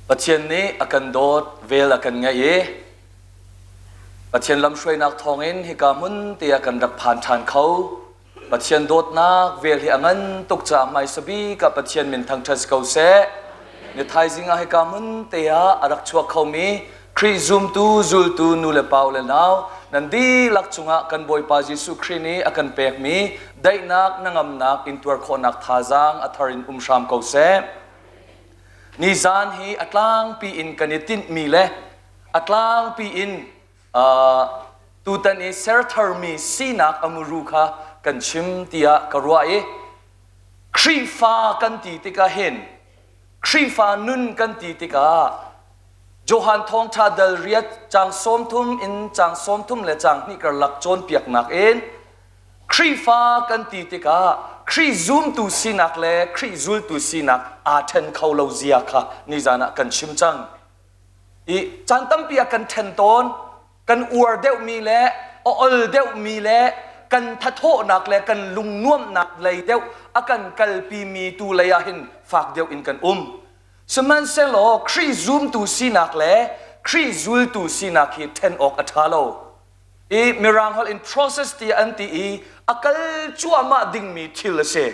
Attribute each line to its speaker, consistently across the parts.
Speaker 1: Pathian nih a kan dawt, vel a kan ngeih i Pathian lamhruainak thawngin hika hmun te ah kan rak phan ṭhan kho. Pathian dawtnak vel hi a ngan tuk caah hmaisa bik ah Pathian min thangṭhat si ko seh. Ni thaizing ah hika hmun te ah a rak chuak khomi Khrih zumtu, zultu nu le pa le nau nan dihlak cungah kan Bawipa Jesuh Khrih nih a kan pekmi daihnak, hnangamnak, intuar khawhnak thazaang a thar in um hram ko seh. Nizan hi a tlangpi in kan i tinhmi le a tlangpi in tutan i sertharmi sinak a muru kha kan chim tiah ka ruah i Khrihfa kan ti tikah hin Khrihfa nun kan ti tikah Johan Thawngṭha dal riat caang 30 in caang 33 karlak cawnpiaknak in Khrihfa kan ti tikah Khrih zumtu sinak le Khrih zultu sinak aa ṭhen kho lo zia kha nizan ah kan chim cang. I caan tampi ah kan ṭhen tawn, kan uar deuhmi le a ol deuhmi le kan thathawhnak le kan lungnuamhnak lei deuh a kan kalpimi tu lei ah hin fak deuh in kan um. Sihmanhsehlaw Khrih zumtu sinak le Khrih zultu sinak hi ṭhen awk a ṭha lo. I Mirang holh in process tiah an ti i a kal cuahmah dingmi thil a si.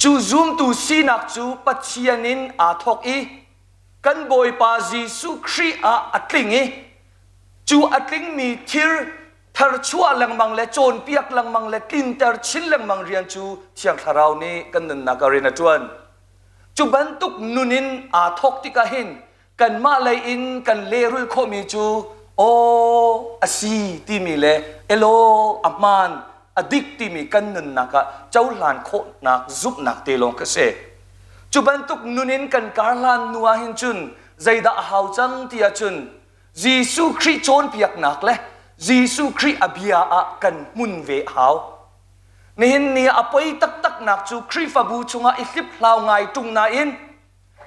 Speaker 1: Cu zumtu sinak cu Pathian in aa thawk i kan Bawipa Jesuh Khrih ah a tling i cu a tlingmi thil tharchuah lengmang le cawnpiak lengmang le tlinter chin lengmang rian cu Thiang Thlarau nih kan nunnak ah rian a ṭuan. Cu bantuk nun in aa thawk tikah hin kanmah lei in kan lehrulh khawhmi cu aw a si timi le elaw a hmaan a dik timi kan nunnak ah cohlan khawhnak zumhnak te lawng kha si. Cu bantuk nun in kan kar hlan hnu ah hin cun zeidah a hau cang ti ahcun Jesuh Khrih cawnpiaknak le Jesuh Khrih a bia ah kan hmun ve a hau. Nihin ni ah a poi taktaknak cu Khrihfabu chungah i hliphlau ngai ṭung nain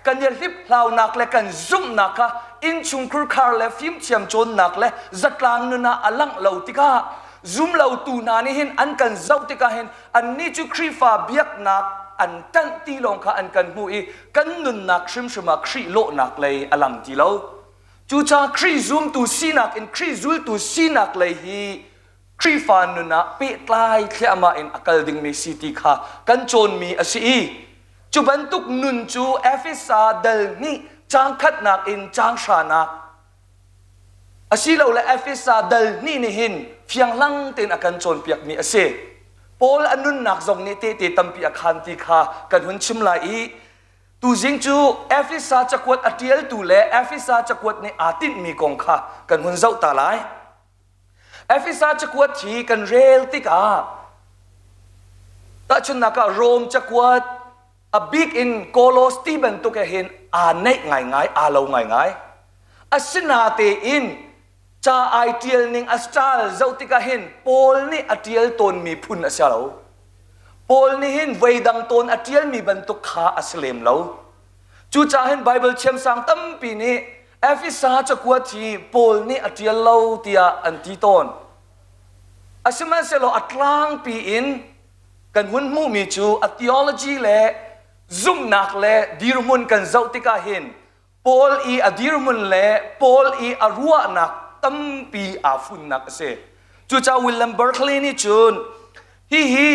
Speaker 1: kan i hliphlaunak le kan zumhnak kha innchungkhur khar le fimthiam cawnnak le zatlang nun ah a langh lo tikah zumlotu hna nih hin an kan zoh tikah hin annih cu Khrihfa biaknak an ṭanh ti lawng kha an kan hmuh i kan nunnak hrimhrim ah Khrih lawhnak lei a lang ti lo. Cucaah Khrih zumtu sinak in Khrih zultu sinak lei hi Khrihfa nun ah pehtlai thliahmah in a kal dingmi si ti kha kan cawnmi a si i cu bantuk nun cu Efesa dal hnih caang khatnak in caang hranak asilole Efesa dal hnih nih hin fianghlang tein a kan cawnpiakmi a si. Paul a nunnak zong nih tehte tampi a khaan ti kha kan hun chim lai i tuzing cu Efesa cakuat a ṭialtu le Efesa cakuat nih aa tinhmi kong kha kan hun zoh ta lai. Efesa cakuat hi kan rel tikah tahchunhnak ah Rom cakuat a bik in Kolos ti bantuk he hin aa neih ngaingai, aa lo ngaingai. Asinatein ca ai ṭial ning a style zoh tikah hin Paul nih a ṭial tawnmi phun a si lo. Paul nih hin voidang tawn a ṭialmi bantuk kha a si lem lo. Cucaah hin Baibal thiamsang tampi nih Efesa cakuat hi Paul nih a ṭial lo tiah an ti tawn. Asihmanhsehlaw a tlangpi in kan hun hmuhmi cu a theology le zumhnak le dirhmun kan zoh tikah hin Paul i a dirhmun le Paul i a ruahnak tampi aa funnak a si. Cucaah William Berkeley nih cun hihi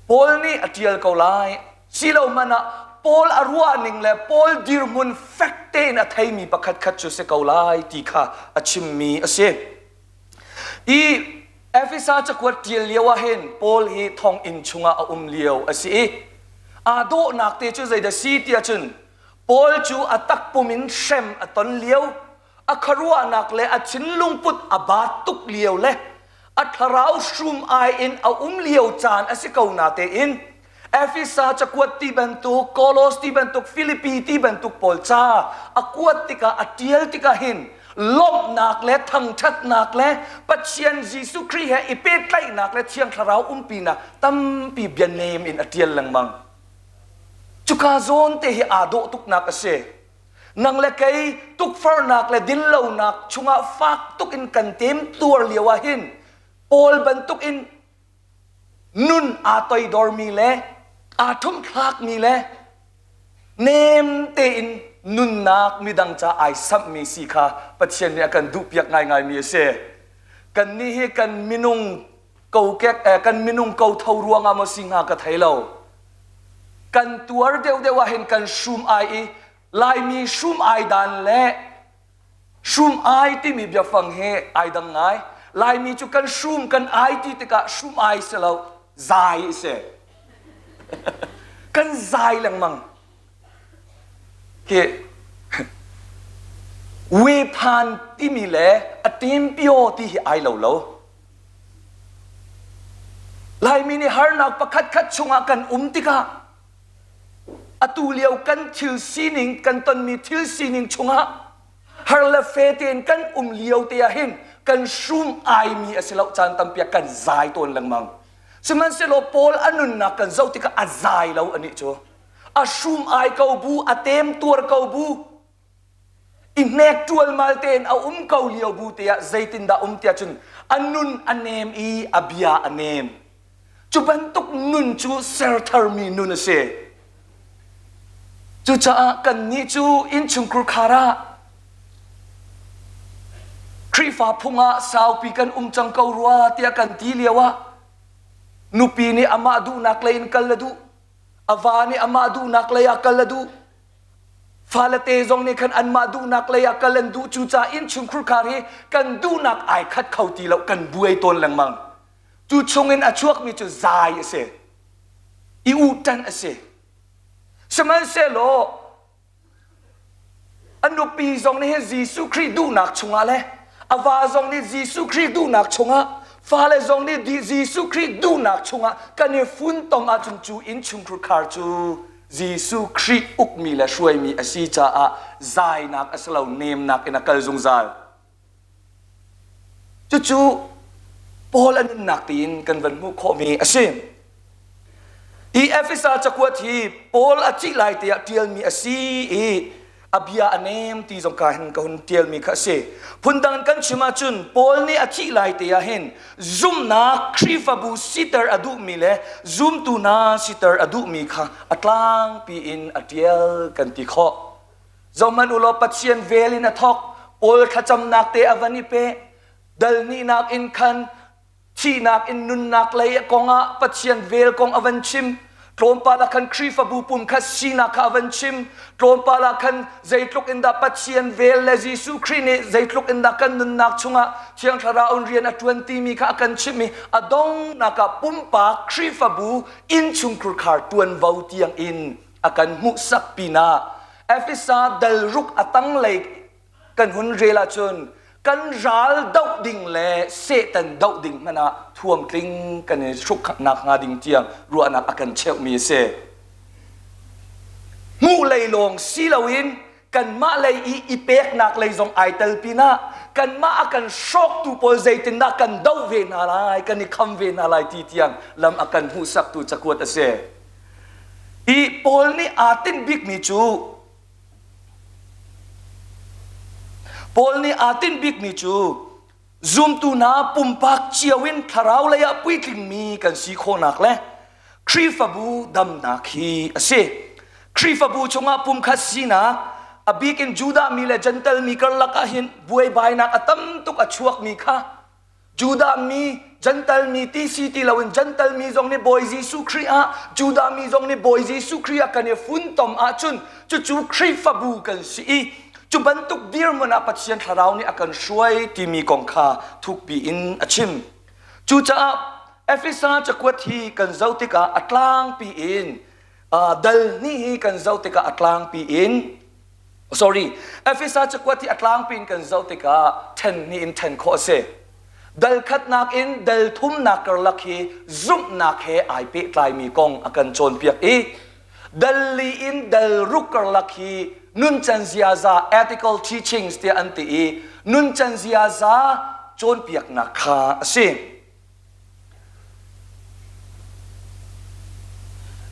Speaker 1: Paul nih a ṭial ko lai silo hmanh ah Paul a ruahning le Paul dirhmun fek tein a theimi pakhat khat cu si ko lai ti kha a chimmi a si. I Efesa cakuat ṭial lio ah hin Paul hi thonginn chungah a um lio a si i aa dawhnak te cu zeidah si tiah cun Paul cu a takpum in hrem a ton lio a khuaruahnak le a thinlungput a baat tuk lio le a thlarau hrum ai in a um lio caan a si ko na tein Efesa cakuat ti bantuk, Kolos ti bantuk, Filipi ti bantuk pawl ca a kuat tikah a ṭial tikah hin lawmhnak le thangṭhatnak le Pathian Jesuh Khrih he i pehtlaihnak le Thiang Thlarau umpinak tampi bianem in a ṭial lengmang. Cuka zawn te hi aa dawh tuknak a si. Nang le kei tukforhnak le dinlonak chungah fak tuk in kan tem tuar lio ah hin Paul bantuk in nun aa toidormi le aa ṭhumthlakmi le Nem tein nunnak midang ca ai samhmi si kha Pathian nih a kan duhpiak ngaingaimi a si. Kannih hi kan minung kokek eh, kan minung ko tho ruangah maw si hnga ka thei lo. Kan tuar deuhdeuh ah hin kan hrum ai i Laimi hrum ai dan le hrum ai timi biafang hi ai dang ngai. Laimi cu kan hrum kan ai ti tikah hrum ai si lo zai si. kan zai lengmang. Khi wephan timi le a tempio ti hi ai lo lo. Laimi nih harnak pakhat khat chungah kan um tikah atu lio kan thil sining kan tonmi thil sining chungah har le fe tein kan um lio te ah hin kan hrum aimi a si lo caan tampi ah kan zai tawn lengmang. Sihmanhsehlaw Paul a nunnak kan zoh tikah a zai lo anih cu. A hrum ai ko bu, a tem tuar ko bu, i hnek ṭualmal tein a um ko lio bu te ah zeitindah um tiah cun a nun a nem i a bia a nem. Cu bantuk nun cu sertharmi nun a si. Cucaah kannih cu innchungkhur khar ah Khrihfa phung ah saupi kan um cang ko rua tiah kan ti lio ah nupi nih amah duhnak lei in kal a duh, a va nih amah duhnak lei ah kal a duh, fale te zong nih khan anmah duhnak lei ah kal an duh cucaah innchungkhur khar hi kan duhnak ai khat kho ti lo kan buai tawn lengmang. Cu chungin a chuakmi cu zai a si. I uhṭanh a si. Sihmanhsehlaw a nupi zong nih hin Jesuh Khrih duhnak chungah le a va zong nih Jesuh Khrih duhnak chungah fale zong nih Jesuh Khrih duhnak chungah kan i funtom ahcun cu innchungkhur khar cu Jesuh Khrih ukmi le hruaimi a si caah zainak a si lo nemnak in a kal zungzal. Cucu Paul a nunnak tiin kan van hmuh khawhmi a si. Hi Efesa cakuat hi Paul a cih lai tiah ṭialmi a si i a bia a nem ti zong ka hin ka hun ṭialmi kha a si. Phundang in kan chim ahcun Paul nih a thih lai te ah hin zumhnak Khrihfabu siter a duhmi le zumtu hna siter a duhmi kha a tlangpi in a ṭial kan ti khawh. Zohhmanh u law Pathian vel in a thawk. Paul thlacamnak te a van i pe. Dal hnihnak in khan thihnak in nunnak lei kong ah Pathian vel kong a van chim. Tlawmpal ah khan Khrihfabu pumkhat sinak kha a van chim. Tlawmpal ah khan zeitluk in dah Pathian vel le Jesuh Khrih nih zeitluk in dah kan nunnak chungah Thiang Thlarau in rian a ṭuan timi kha a kan chimh i a donghnak ah pumpak Khrihfabu innchungkhur khar ṭuanvo tiang in a kan hmuhsak pinah Efesa dal ruk a tanglei kan hun rel ahcun kan ral doh ding le Satan doh ding hmanh ah thuamtling kan i hruk nakhnga ding tiang ruahnak a kan cheuhmi a si. Hmuh lei lawng si loin kanmah lei i i peknak lei zong ai tel pinah kanmah a kan hrawktu pawl zeitindah kan doh ve hna lai, kan i kham ve hna lai ti tiang lam a kan hmuhsaktu cakuat a si. Hi Paul nih aa tinh bikmi cu Paul nih aa tinh bikmi cu zumtu hna pumpak cio in thlarau lei ah puitlingmi kan si khawhnak le Khrihfabu damnak hi a si. Khrihfabu chungah pumkhat sinak a bik in Judah mi le Gentle mi karlak ah hin buaibainak a tam tuk a chuakmi kha Judah mi, Gentle mi ti si ti loin Gentle mi zong nih Bawi Jesuh Khrih ah, Judah mi zong nih Bawi Jesuh Khrih ah kan i funtom ahcun cucu Khrihfabu kan si i cu bantuk dirhmun ah Pathian Thlarau nih a kan hruai timi kong kha thukpi in a chim. Cucaah Efesa cakuat hi kan zoh tikah a tlangpi in dal hnih hi kan zoh tikah a tlangpi in sorry Efesa cakuat hi a tlangpi in kan zoh tikah ṭhen hnih in ṭhen khawh a si. Dal khatnak in dal thumnak karlak hi zumhnak he ai pehtlaimi kong a kan cawnpiak i dal li in dal ruk karlak hi nuncan ziaza ethical teachings tiah an ti i nuncan ziaza cawnpiaknak kha a si.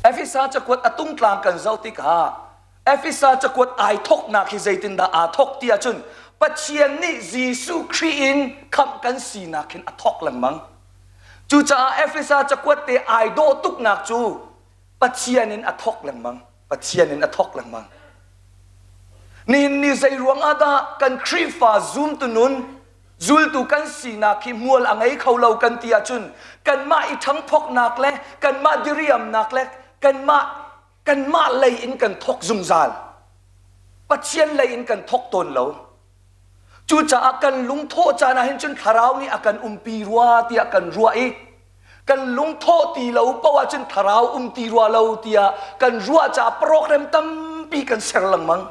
Speaker 1: Efesa cakuat a tungtlang kan zoh tikah Efesa cakuat ai thawknak hi zeitindah aa thawk ti ahcun Pathian nih Jesuh Khrih in khamh kan sinak hin a thawk lengmang. Cucaah Efesa cakuat te ai dawh tuknak cu Pathian in a thawk lengmang. Pathian in a thawk lengmang. Nihin ni zei ruang ah dah kan Khrihfa zumtu nun zultu kan sinak hi mual a ngei kho lo kan ti ahcun kanmah i ṭhangphoknak le kanmah diriamnak le kanmah kanmah lei in kan thawk zungzal. Pathian lei in kan thawk tawn lo. Cucaah kan lungthawh caan ah hin cun thlarau nih a kan umpi rua tiah kan ruah i kan lungthawh ti lo paoh ahcun thlarau um ti rua lo tiah kan ruah caah program tampi kan ser lengmang.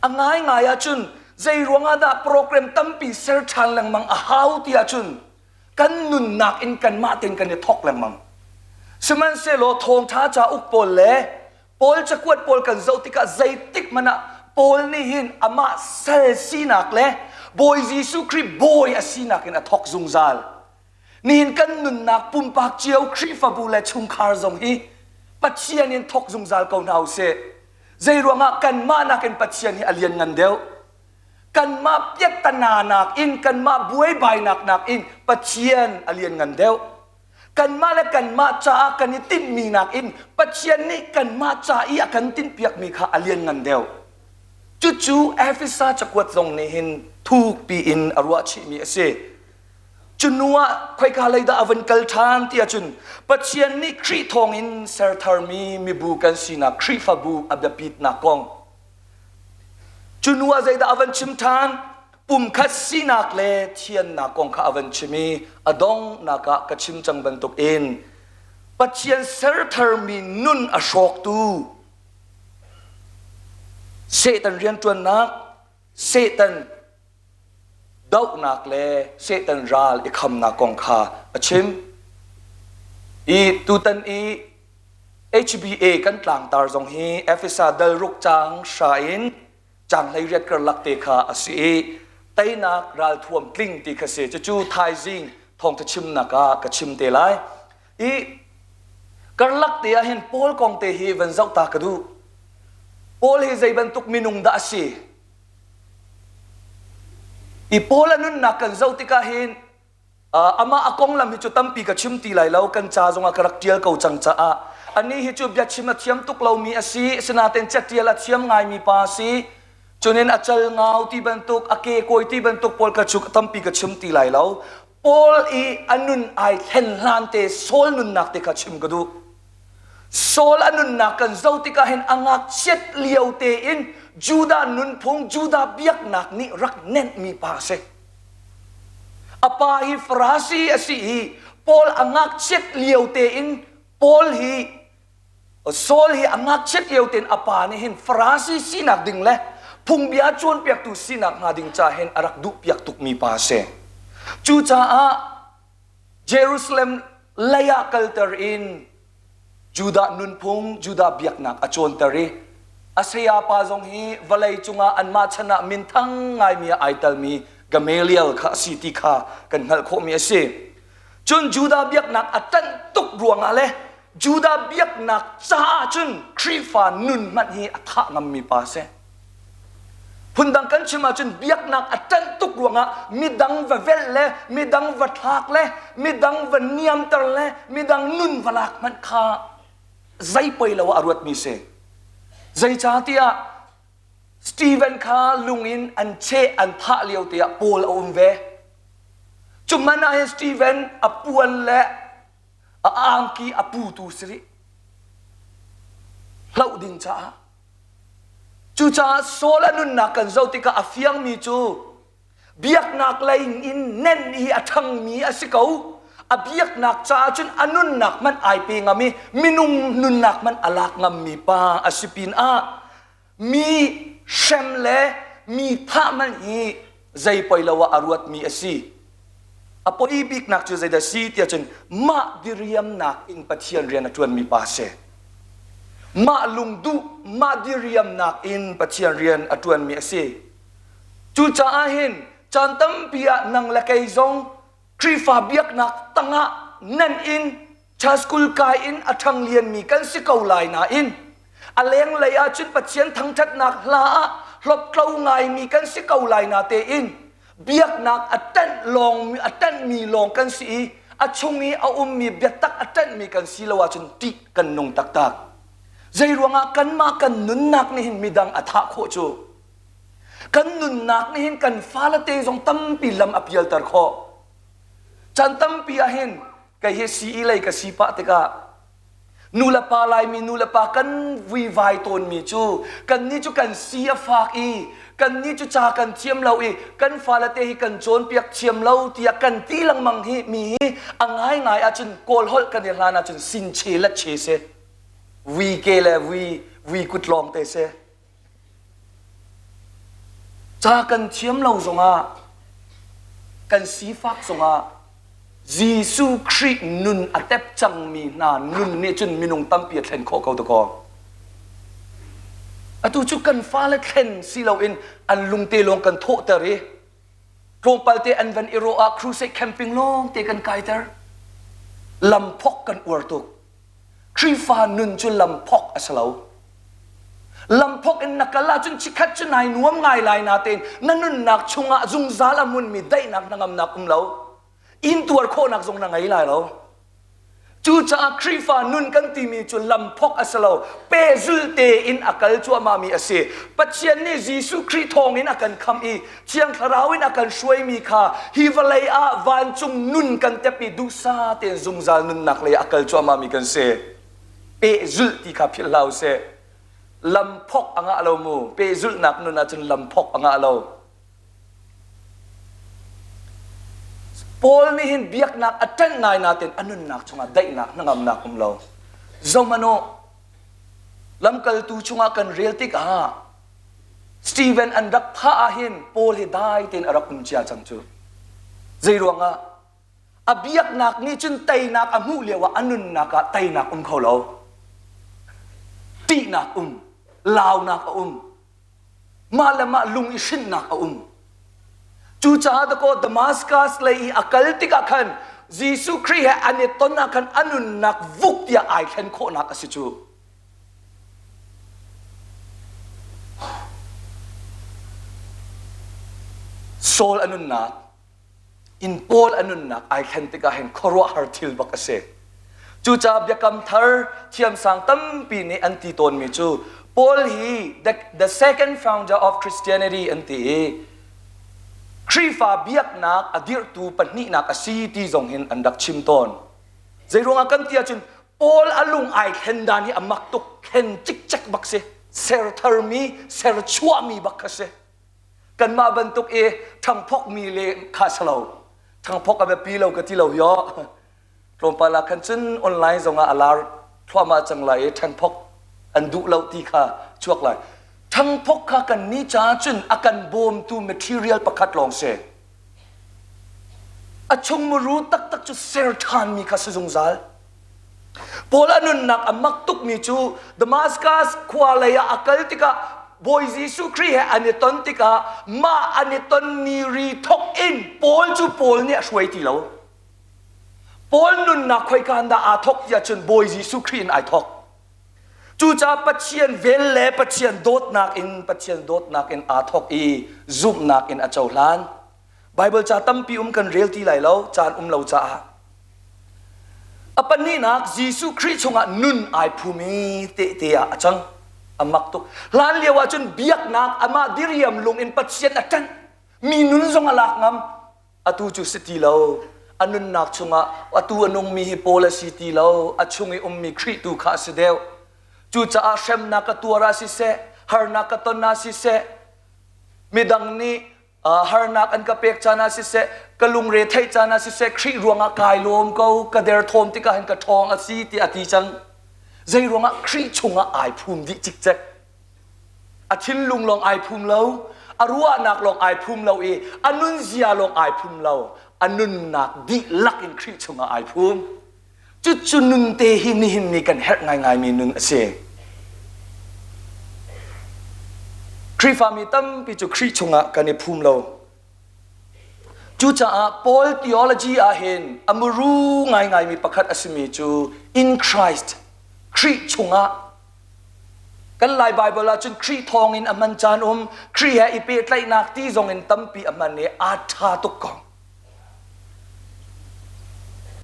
Speaker 1: A ngaingai ahcun zei ruangah dah program tampi ser ṭhan lengmang a hau ti ahcun kan nunnak in kanmah tein kan i thawk lengmang. Sihmanhsehlaw thawngṭha cauk pawl le Paul cakuat pawl kan zoh tikah zeitik hmanh ah Paul nih hin amah sal sinak le Bawi Jesuh Khrih bawi a sinak in a thawk zungzal. Nihin kan nunnak pumpak cio Khrihfabu le chungkhar zong hi Pathian in thawk zungzal ko hna usih. Zeiruangah kanmah nakin Pathian hi a lianngan deuh. Kanmah piattana nakin kanmah buaibainak nakin Pathian a lianngan deuh. Kanmah le kanmah caah kan i tinhmi nakin Pathian nih kanmah ca i a kan tinhpiakmi kha a lianngan deuh. Cucu Efesa cakuat zong nih hin thukpi in a ruah chihmi a si. Cu hnu ah khoika lei dah a van kal ṭhan ti ahcun Pathian nih Khrih thawngin ser tharmi mibu kan sinak Khrihfabu a biapitnak kong. Cu hnu ah zeidah a van chim ṭhan? Pumkhat sinak le thiannak kong kha a van chim i a donghnak ah ka chim cang bantukin Pathian ser tharmi nun a hrawktu Satan rianṭuannak, Satan dohnak le Satan ral i khamnak kong kha a chim. I tutan i HBA kan tlangtar zong hi Efesa dal ruk cang hra in cang 18 karlak te kha a si i teinak ralthuam tling ti kha si. Cucu thaizing thawngtha chimnak ah ka chim te lai. I karlak te ah hin Paul kong te hi van zoh ta ka duh. Paul hi zei bantuk minung dah a si? I Paul a nunnak kan zoh tikah hin amah a konglam hi cu tampi ka chim ti lai lo kan ca zongah ka rak ṭial ko cang caah anih hi cu biachim a thiam tuk lomi a si sinain catial a thiam ngaimi pa a si cunin a cal ngau ti bantuk a ke kawi ti bantuk pawl ka cu tampi ka chim ti lai lo Paul i a nun ai thlen hlan te Saul nunnak te kha chim ka duh Saul a nunnak kan zoh tikah hin a ngakchiat lio tein Judah nunphung, Judah biaknak nih rak nenhmi pa a si. A pa hi Farasi a si i Paul a ngakchiat lio tein Paul hi Saul hi a ngakchiat lio tein a pa nih hin Farasi sinak ding le phungbia cawnpiaktu sinak hnga ding ca hin a rak duhpiak tukmi pa a si. Cucaah Jerusalem lei ah kalter in Judah nunphung, Judah biaknak a cawnter i a sayapa zong hi vawlei cungah anmah chan ah minthang ngaimi ah ai telmi Gamaliel kha a si ti kha kan hngalh khawhmi a si. Cun Judah biaknak a ṭanh tuk ruangah le Judah biaknak caah cun Khrihfa nun hmanh hi a thah ngammi pa a si. Phundang kan chim ahcun biaknak a ṭanh tuk ruangah midang va velh le midang va thlak le midang va niamter le midang nun va lak hmanh kha zei poi lo ah a ruatmi si. Zeicahtiah Stephen kha lung in an cheh an thah lio te ah Paul a um ve. Cu man ah hin Stephen a puan le a angki a putu si rih. Hloh ding caah Cucaah Saul a nunnak kan zoh tikah a fiangmi cu biaknak lei in nenh i a ṭhangmi a si ko. A biaknak caah cun a nunnak hmanh ai pe ngam i minung nunnak hmanh a lak ngammi pa a si pinah mi hrem le mi thah hmanh hi zei poi lo ah a ruatmi a si. A poi biknak cu zeidah si tiah cun mah diriamnak in Pathian rian a ṭuanmi pa a si. Mah lungduh, mah diriamnak in Pathian rian a ṭuanmi a si. Cucaah hin caan tampi ah nang le kei zong Khrihfa biaknak tangah nan in church school kai in a ṭhang lianmi kan si ko lai nain a lenglei ah cun Pathian thangṭhatnak hla ah hlawptlo ngaimi kan si ko lai na tein biaknak a ṭanh lawng a ṭanhmi lawng kan si i a chung i a ummi biatak a ṭanhmi kan si lo ahcun ṭih kan nung taktak. Zei ruangah kanmah kan nunnak nih hin midang a thah khawh cu? Kan nunnak nih hin kan fale te zong tampi lam a pialter khawh. Chan tampi ah hin kei hi CE lei ka si pah tikah nu le pa Laimi nu le pa kan vuivai tawnmi cu kannih cu kan si a fak i kannih cu ca kan thiam lo i kan fale te hi kan cawnpiak thiam lo tiah kan ti lengmang hi mi hi a ngaingai ahcun kawl holh kan i hlan ahcun sin che let che si vui ke le vui vui kut lawng te si Ca kan thiam lo zongah, kan sifak zongah Jesuh Khrih nun a tep cangmi hna nun nih cun minung tampi a thlen khawh ko dakaw. Atu cu kan fale thlen si loin an lungte lawng kan thawhter i tlawmpal te an van i rawh ah crusade camping lawng te kan kaiter. Lamphok kan uar tuk. Khrihfa nun cu lamphok a si lo. Lamphok in na kal ahcun chikkhat cu nai nuam ngai lai natein na nunnak chungah zungzal a hmunmi daihnak hnangamnak um lo. Intuar khawhnak zong na ngei lai lo. Cucaah Khrihfa nun kan timi cu lamphok a si lo. Pehzul tein a kal cuahmahmi a si. Pathian nih Jesuh Khrih thawngin a kan khamh i Thiang Thlarau in a kan hruaimi kha hi vawlei ah vancung nun kan tep i duhsah tein zungzal nunnak lei ah a kal cuahmahmi kan si. Pehzulh ti kha philh hlah usih. Lamphok a ngah lo mu. Pehzulhnak nun ahcun lamphok a ngah lo. Paul nih hin biaknak a ṭanh ngai natein a nunnak chungah daihnak hnangamnak um lo. Zohmanh u, lamkaltu chungah kan rel tikah Stephen an rak thah ah hin Paul hi dai tein a rak um cia cang cu. Zei ruangah? A biaknak nih cun teinak a hmuh lio ah a nunnak ah teinak um kho lo. Tihnak um, launak a um, mah le mah lung i hrinhnak a um. Cucaah dakaw Damascus lei i a kal tikah khan Jesuh Khrih he an i ton ah khan a nunnak vuk tiah ai thlen khawhnak a si cu. Saul a nunnak in Paul a nunnak ai thlen tikah hin khuaruahhar thil bak a si. Cucaah biakam thar thiamsang tampi nih an ti tawnmi cu Paul hi the, the second founder of Christianity an ti i Khrihfa biaknak a dirhtu pahnihnak a si ti zong hin an rak chim tawn. Zeiruangah kan ti ahcun Paul a lung ai thlen dan hi a mak tuk thlen cikcek bak si ser tharmi ser chuahmi bak kha si kanmah bantuk i ṭhangphokmi le kha si lo ṭhangphok a biapi lo ka ti lo yo tlawmpal ah khan cun online zongah a lar thluahmah cang lai i ṭhangphok an duh lo ti kha chuak lai ṭhangphok kha kan ni caah cun a kan bawmtu material pakhat lawng si A chung muru taktak cu ser ṭhanmi kha si zungzal. Paul a nunnak a mak tukmi cu Damascus khua lei ah a kal tikah Bawi Jesuh Khrih he an i ton tikah mah an i ton ni ri thok in Paul cu Paul nih a hruai ti lo. Paul nunnak khoika in dah aa thok tiah cun Bawi Jesuh Khrih in ai thok. Cucaah Pathian vel le Pathian dawtnak in Pathian dawtnak in aa thawk i zumhnak in a cohlan. Baibal ca tampi um kan rel ti lai lo, caan um lo caah. A pahnihnak Jesuh Khrih chungah nun ai phumi tehte ah a cang. A mak tuk. Hlan lio ah cun biaknak amah diriam lung in Pathian a ṭanh. Mi nun zong a lak ngam. Atu cu si ti lo. A nunnak chungah atu a nungmi hi Paul a si ti lo. A chung i ummi Khrih tu kha a si deuh. Cucaah hremnak ka tuar ah siseh, harnak ka ton ah siseh, midang nih harnak an ka pek caan ah siseh, ka lungre theih caan ah siseh, Khrih ruangah kai lawm ko, ka derthawm tikah hin ka ṭhawng a si tiah a ti cang. Zei ruangah Khrih chungah ai phum dih cikcek. A thinlung lawng ai phum lo, a ruahnak lawng ai phum lo i a nunzia lawng ai phum lo, a nunnak dihlak in Khrih chungah ai phum. Cucu nun te hi nihin ni kan herh ngaingaimi nun a si. Khrihfami tampi cu Khrih chungah kan i phum lo. Cucaah Paul theology ah hin a muru ngaingaimi pakhat a simi cu in Christ, Khrih chungah Kan Lai Baibal ahcun Khrih thawngin a hman caan um, Khrih he i pehtlaihnak ti zongin tampi a hman i aa ṭha tuk ko.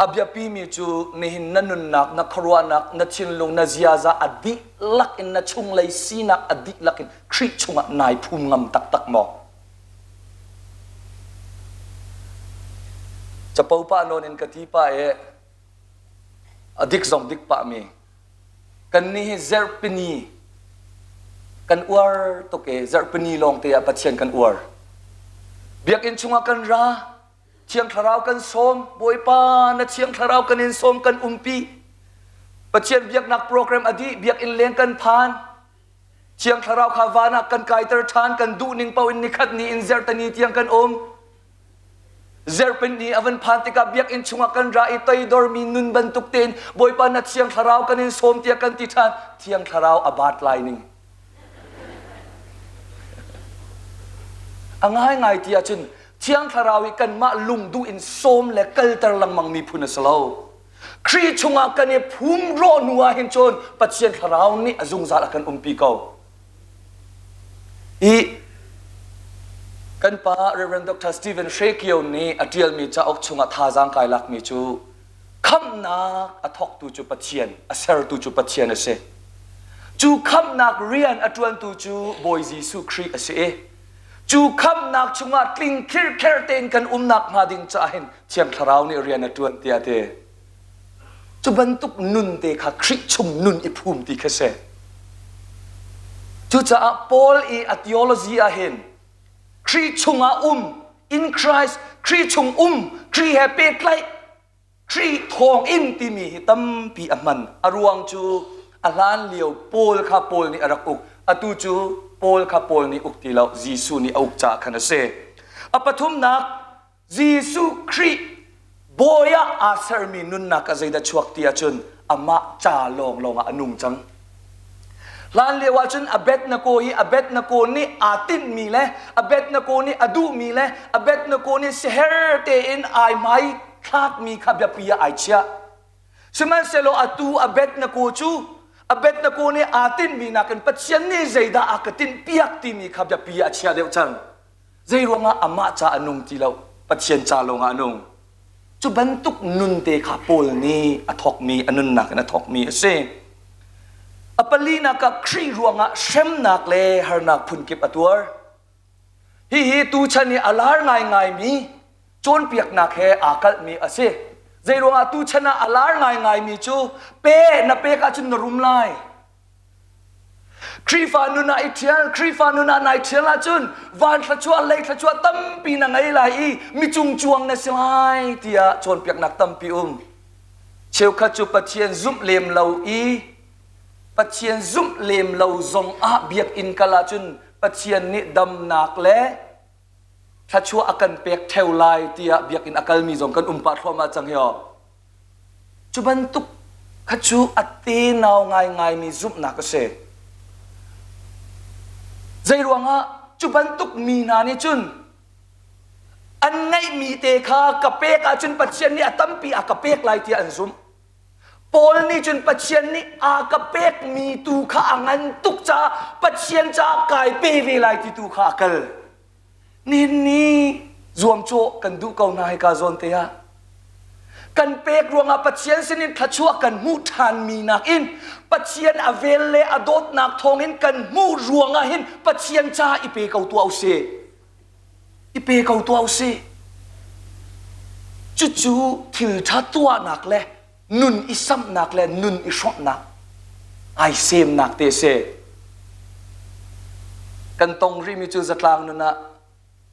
Speaker 1: A biapimi cu nihin na nunnak, na khuaruahnak, na thinlung, na ziaza a dihlak in na chunglei sinak a dihlak in Khrih chungah nai phum ngam taktak maw? Capo pah nawn in ka ti pah i a dik zong dik pah mi. Kannih hi zarhpini kan uar tuk i zarhpini lawngte ah Pathian kan uar. Biakinn chungah kan ra, Thiang Thlarau kan sawm, Bawipa na Thiang Thlarau kan in sawm kan umpi. Pathian biaknak program a dih, biakinn leng kan phan. Thiang Thlarau kha van ah kan kaiter ṭhan, kan duh ning paoh in nikhat ni in zertani tiang kan um. Zerpin ni a van phan tikah biakinn chungah kan ra i toidormi nun bantuk tein Bawipa na Thiang Thlarau kan in sawm tiah kan ti ṭhan. Thiang Thlarau a baat lai ning. A ngaingai ti ahcun Thiang Thlarau hi kanmah lungduh in sawm le kalter lengmang mi phun a si lo. Khrih chungah kan i phum rawh hnu ah hin cun Pathian Thlarau nih a zungzal a kan umpi ko. I kan pa Reverend Dr. Stephen Hre Kio nih a ṭialmi cauk chungah thazaang kai lakmi cu khamhnak a thawktu cu Pathian, a sertu cu Pathian a si. Cu khamhnak rian a ṭuantu cu Bawi Jesuh Khrih a si i cu khamhnak chungah tling khirkher tein kan umnak hnga ding caah hin Thiang Thlarau nih rian a ṭuan tiah a ti. Cu bantuk nun te kha Khrih chung nun i phum ti kha si. Cucaah Paul i a theology ah hin Khrih chungah um, in Christ, Khrih chung um, Khrih he pehtlaih, Khrih thawng in timi hi tampi a hman. A ruang cu a hlan lio Paul kha Paul nih a rak uk. Atu cu Paul kha Paul nih uk ti lo, Jesuh nih a uk caah khan a si. A pathumnak, Jesuh Khrih bawi ah aa sermi nunnak ah zeidah chuak ti ahcun amah ca lawnglawng ah a nung cang. Hlan lio ahcun Abednego hi Abednego nih aa tinhmi le Abednego nih a duhmi le Abednego nih siher tein ai hmai thlakmi kha biapi ah ai chiah. Sihmanhsehlaw atu Abednego cu Abednego nih aa tinhmi nakin Pathian nih zeidah a ka tinhpiak timi kha biapi ah a chia deuh cang. Zei ruangah amah ca a nung ti lo, Pathian ca lawngah a nung. Cu bantuk nun te kha Paul nih a thawkmi, a nunnak in a thawkmi a si. A palinak ah Khrih ruangah hremnak le harnak phunkip a tuar. Hihi tuchan i a lar ngaingaimi cawnpiaknak he aa kalhmi a si. Zei ruangah tuchan ah a lar ngaingaimi cu pe na pek ahcun na rum lai. Khrihfa nun ah i ṭhial, Khrihfa nun ah nai ṭhial ahcun van thluachuah, lei thluachuah tampi na ngei lai i mi cungcuang na si lai tiah cawnpiaknak tampi um. Cheukhat cu Pathian zumh lem lo i Pathian zumh lem lo zong ah biakinn kal ahcun Pathian nih damnak le thluachuah a kan pek ṭheo lai tiah biakinn a kalmi zong kan um pah thluahmah cang hi aw. Cu bantuk kha cu a tenau ngaingaimi zumhnak a si. Zeiruangah cu bantuk mi hna nih cun an ngeihmi te kha ka pek ahcun Pathian nih a tampi a ka pek lai tiah an zumh. Paul nih cun Pathian nih a ka pekmi tu kha a ngan tuk caah Pathian caah kai pe ve lai ti tu kha a kal. Nihin ni zuamcawh kan duh ko hna hika zawn te ah. Kan pek ruangah Pathian sinin thluachuah kan hmuh ṭhanmi nakin Pathian a vel le a dawtnak thawngin kan hmuh ruangah hin Pathian ca i pe ko tuah usih. I pe ko tuah usih. Cucu thil ṭha tuahnak le nun i samhnak le nun i hrawmhnak ai semnak te si. Kan tong rihmi cu zatlang nun ah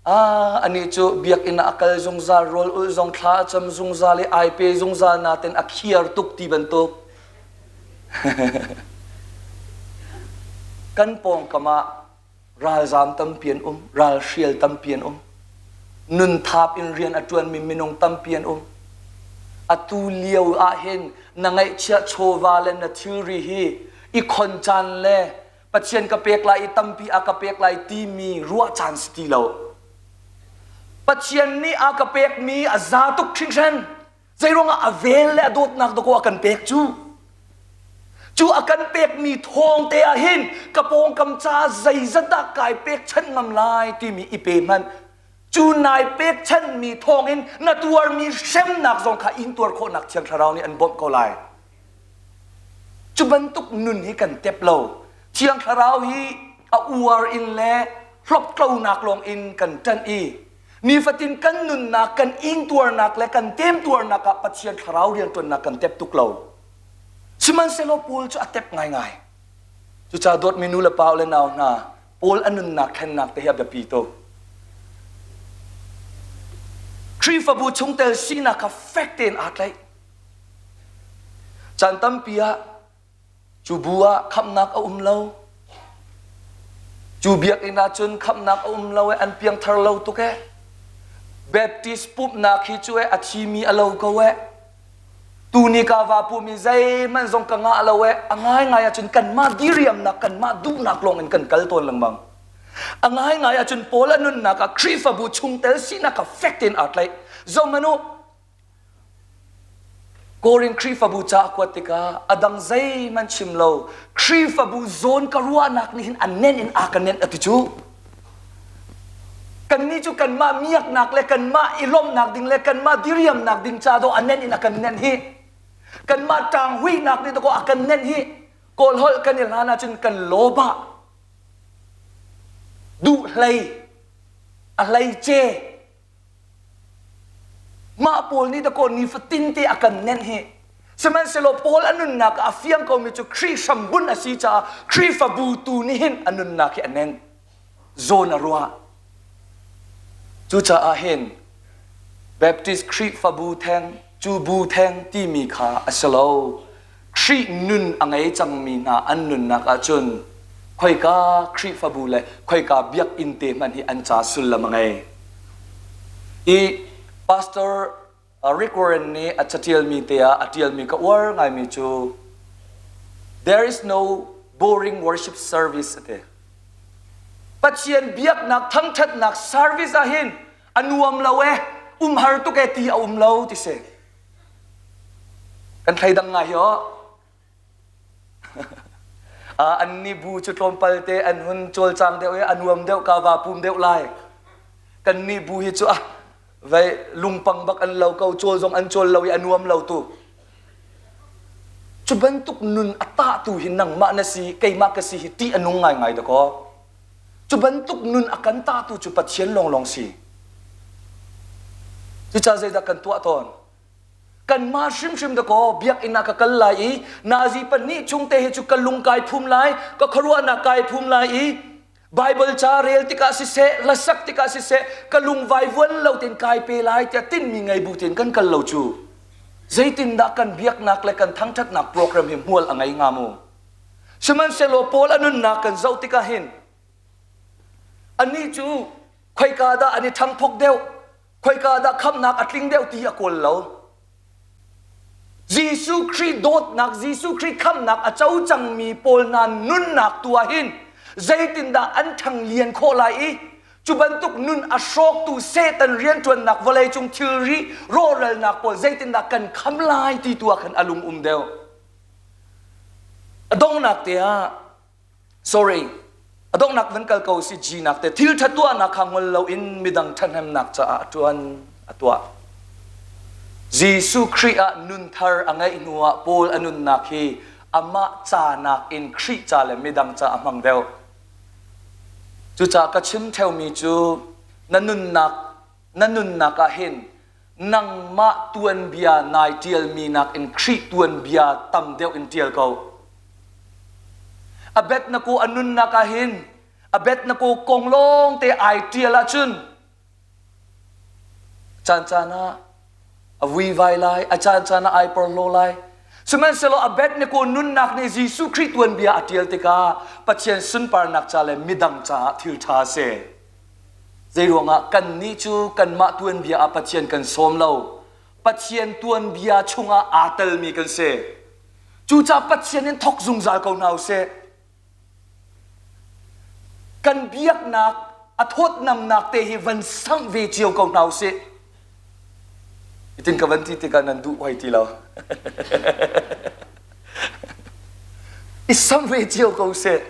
Speaker 1: ah anih cu biakinn ah a kal zungzal rawl ulh zong thla a cam zungzal i ai pe zungzal natin a khiar tuk ti bantuk kan pawngkam ah ralzaam tampi an um, ralhrial tampi an um. Nun thap in rian a ṭuanmi minung tampi an um. Atu lio ah hin na ngeihchiah chawva le na thilri hi i khon caan le Pathian ka pek lai i tampi a ka pek lai timi ruah caan si ti lo. Pathian nih a ka pekmi a za tuk hringhran. Zeiruangah a vel le a dawtnak dakaw a kan pek cu? Cu a kan pekmi thawng te ah hin ka pawngkam ca zeizat dah kai pekchanh ngam lai timi i pe hmanh. Cu nai pekchanhmi thawngin na tuarmi hremnak zong kha intuar khawhnak Thiang Thlarau nih an bawmh ko lai. Cu bantuk nun hi kan tep lo. Thiang Thlarau hi a uar in le hlawptlonak lawng in kan ṭanh i nifatin kan nunnak, kan ingtuarnak le kan temtuarnak ah Pathian Thlarau rianṭuannak kan tep tuk lo. Sihmanhsehlaw Paul cu a tep ngaingai. Cucaah dawtmi nu le pa le nau hna, Paul a nunnak thlennak te hi a biapi tuk. Khrihfabu chungtel sinak kha fek tein aa tlaih. Caan tampi ah cu bu ah khamhnak a um lo. Cu biakinn ah cun khamhnak a um lo i an piangthar lo tuk ee. Baptist pumhnak hi cu ee a thimi a lo ko ee. Tuni ka va pum i zeihmanh zong ka ngah lo ee. A ngaingai ahcun kanmah diriamnak, kanmah duhnak lawng in kan kal tawn lengmang. A ngaingai ahcun Paul a nunnak ah Khrihfabu chungtel sinak kha fek tein aa tlaih. Zohhmanh u, Korin Khrihfabu ca a kuat tikah a dang zeihmanh chim lo Khrihfabu zawn ka ruahnak nih hin a nenh in a ka nenh a ti cu. Kannih cu kanmah miaknak le kanmah i lawmhnak ding le kanmah diriamnak ding ca dawh a nenh in a kan nenh hi. Kanmah ṭanghuihnak nih dawkaw a kan nenh hi. Kawl holh kan i hlan ahcun kan lawbah duh hlei a hleice Mah pawl nih dakaw nifatin te a kan nenh hi. Sihmanhsehlaw Paul a nunnak ah a fiang komi cu Khrih hrambunh a si caah Khrihfabu tu nih hin a nunnak hi a nenh. Zawn a ruah. Cucaah hin Baptist Khrihfabu theng, cu bu theng timi kha a si lo. Khrih nun a ngei cangmi hna an nunnak ahcun khoika Khrihfabu le khoika biakinn te hmanh hi an ca sullam a ngei. I Pastor Rick Warren nih a catialmi te ah a tialmi ka uar ngaimi cu There is no boring worship service a ti. Pathian biaknak thangthatnak service ah hin a nuam lo e umhar tuk e ti a um lo ti si. Kan thleidang ngai hi aw. an ni bu cu tlawmpal te an hun cawlcang deuh i a nuam deuh ka va pum deuh lai. Kan ni bu hi cu ah vei lungpang bak an lo ko cawl zong an cawl lo i a nuam lo tu. Cu bantuk nun a tah tu hi nangmah na si keimah ka si hi tih a nung ngaingai dakaw. Cu bantuk nun a kan tahtu cu Pathian lawnglawng si. Cucaah zeidah kan tuah tawn? Kanmah hrimhrim dakaw biakinn ah ka kal lai i nazi pahnih chung te hi cu ka lung kai phum lai, ka khuaruahnak kai phum lai i Bible ca rel tikah siseh, hlasak tikah siseh, ka lung vaivuan lo tein kai pe lai tiah tinhmi ngei bu tein kan kal lo cu. Zeitindah kan biaknak le kan thangṭhatnak program hi hmual a ngei hnga mu? Sihmanhsehlaw Paul a nunnak kan zoh tikah hin anih cu khoika dah an i ṭhangphok deuh, khoika dah khamhnak a tling deuh ti a kawl lo. Jesuh Khrih dawtnak, Jesuh Khrih khamhnak a co cangmi pawl hna nunnak tu ah hin zeitindah an ṭhang lian khawh lai i cu bantuk nun a hrawktu Satan rianṭuannak vawleicung thilri rawhralnak pawl zeitindah kan kham lai ti tu ah khan a lung um deuh. A donghnak te ah sorry a donghnak van kal ko si G nak te thil ṭha tuahnak kha ngol loin midang ṭhahnemnak caah a ṭuan a tuah. Jesuh Khrih ah nun thar a ngeih hnuah Paul a nunnak hi amah ca nakin Khrih ca le midang ca a hmang deuh. Cucaah ka chim ṭheumi cu na nunnak na nunnak ah hin nangmah tuanbia nai ṭialmi nakin Khrih tuanbia tam deuh in ṭial ko. Abednego a nunnak ah hin Abednego kong lawng te ai ṭial ahcun caan caan ah a vuivai lai, a caan caan ah ai porhlaw lai. Sihmanhsehlaw Abednego nunnak nih Jesuh Khrih tuanbia a ṭial tikah Pathian sunparnak ca le midang caah thil ṭha a si. Zeiruangah kannih cu kanmah tuanbia ah Pathian kan sawm lo. Pathian tuanbia chungah aa telmi kan si. Cucaah Pathian in thawk zungzal ko hna usih. Kan biaknak a thawtnamnak te hi van samh ve cio ko hna usih. Itin ka van ti tikah nan duh hoi ti lo. I samh ve cio ko usih.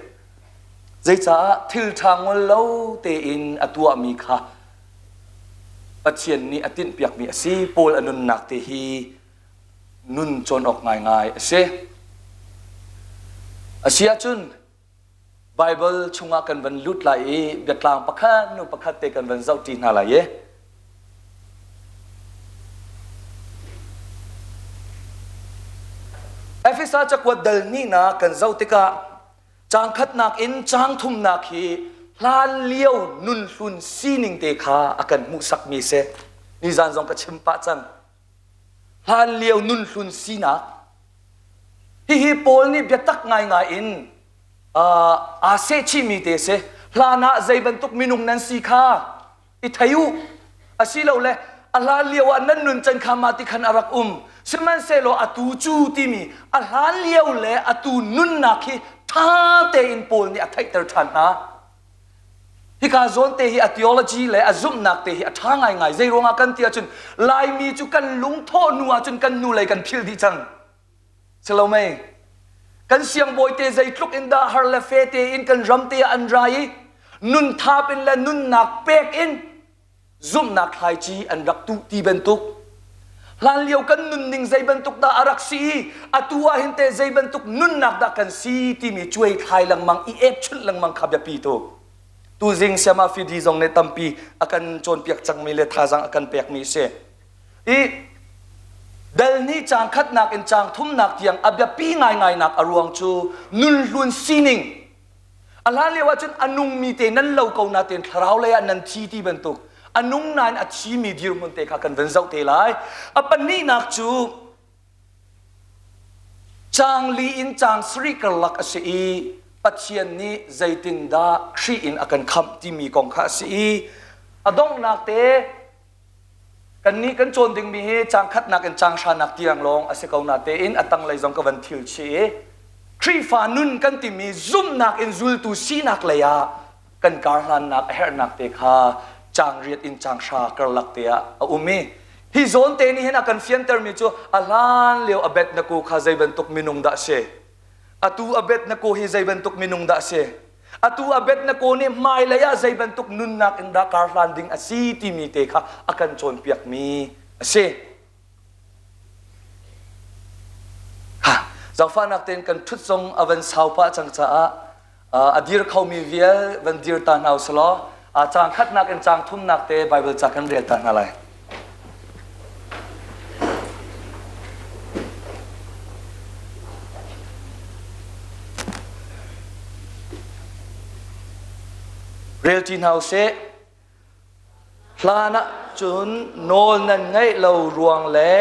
Speaker 1: Zeicah thil ṭha ngol lo tein a tuahmi kha. Pathian nih a tinhpiakmi a si. Paul a nunnak te hi nun cawn awk ngaingai a si. A si ahcun Baibal chungah kan van lut lai i biatlang pakhat hnu pakhat te kan van zohṭi hna lai i Efesa cakuat dal hnihnak kan zoh tikah caang khatnak in caang thumnak hi hlan lio nunhlun sining te kha a kan hmuhsakmi si. Nizan zong ka chim pah cang. Hlan lio nunhlun sinak Hihi Paul nih biatak ngaingai in aa sehchihmi te si. Hlan ah zei bantuk minung nan si kha i thei u. Asilole a hlan lio ah nan nun can kha mah ti khan a rak um. Sihmanhsehlaw atu cu timi a hlan lio le atu nunnak hi ṭha tein Paul nih a theihter ṭhan hna. Hika zawn te hi a theology le a zumhnak te hi a ṭha ngaingai. Zei ruangah kan ti ahcun Laimi cu kan lungthawh hnu ahcun kan nu lei kan philh dih cang. Si lo mei? Kan siangbawi te zeitluk in dah har le fe tein kan ram te ah an ra i nun thap in le nunnak pek in zumhnak thlaici an rak tuh ti bantuk hlanlio kan nunning zei bantuk dah a rak si i atu ah hin teh zei bantuk nunnak dah kan si timi cuai thlai lengmang i epchunh lengmang kha biapi tuk tuzing siama fidi zong nih tampi a kan cawnpiak cangmi le thazaang a kan pekmi si i dal nih caang khatnak in caang thumnak tiang a biapi ngaingai nak a ruang cu nunhlun sining A hlan lio ahcun a nungmi te nan lo ko natein thlarau lei ah nan thi ti bantuk a nung nain a thimi dirhmun te kha kan van zoh te lai. A pahnihnak cu caang li in caang sarih karlak a si i Pathian nih zeitindah Khrih in a kan khamh timi kong kha a si i a donghnak te Kannih kan cawn dingmi hi caang khatnak in caang hranak tiang lawng a si ko natein a tanglei zong ka van thil chih i Khrihfa nun kan timi zumhnak in zultu sinak lei ah kan karhlannak a herhnak te kha caang riat in caang hra karlak te ah a um i hi zawn te nih hin a kan fiantermi cu a hlan lio Abednego kha zei bantuk minung dah a si atu Abednego hi zei bantuk minung dah a si Atu Abednego nih hmailei ah zei bantuk nunnak in dah karhlan ding a si timi te kha a kan cawnpiakmi a si. Ha, zaangfahnak tein kan ṭhut zong a van sau pah cang caah a dir khomi vial van dir ta hna usih law caang khatnak in caang thumnak te Baibal ca kan rel ta hna lai. Relṭi hna usih. Hlan ah cun nawl nan ngeih lo ruang le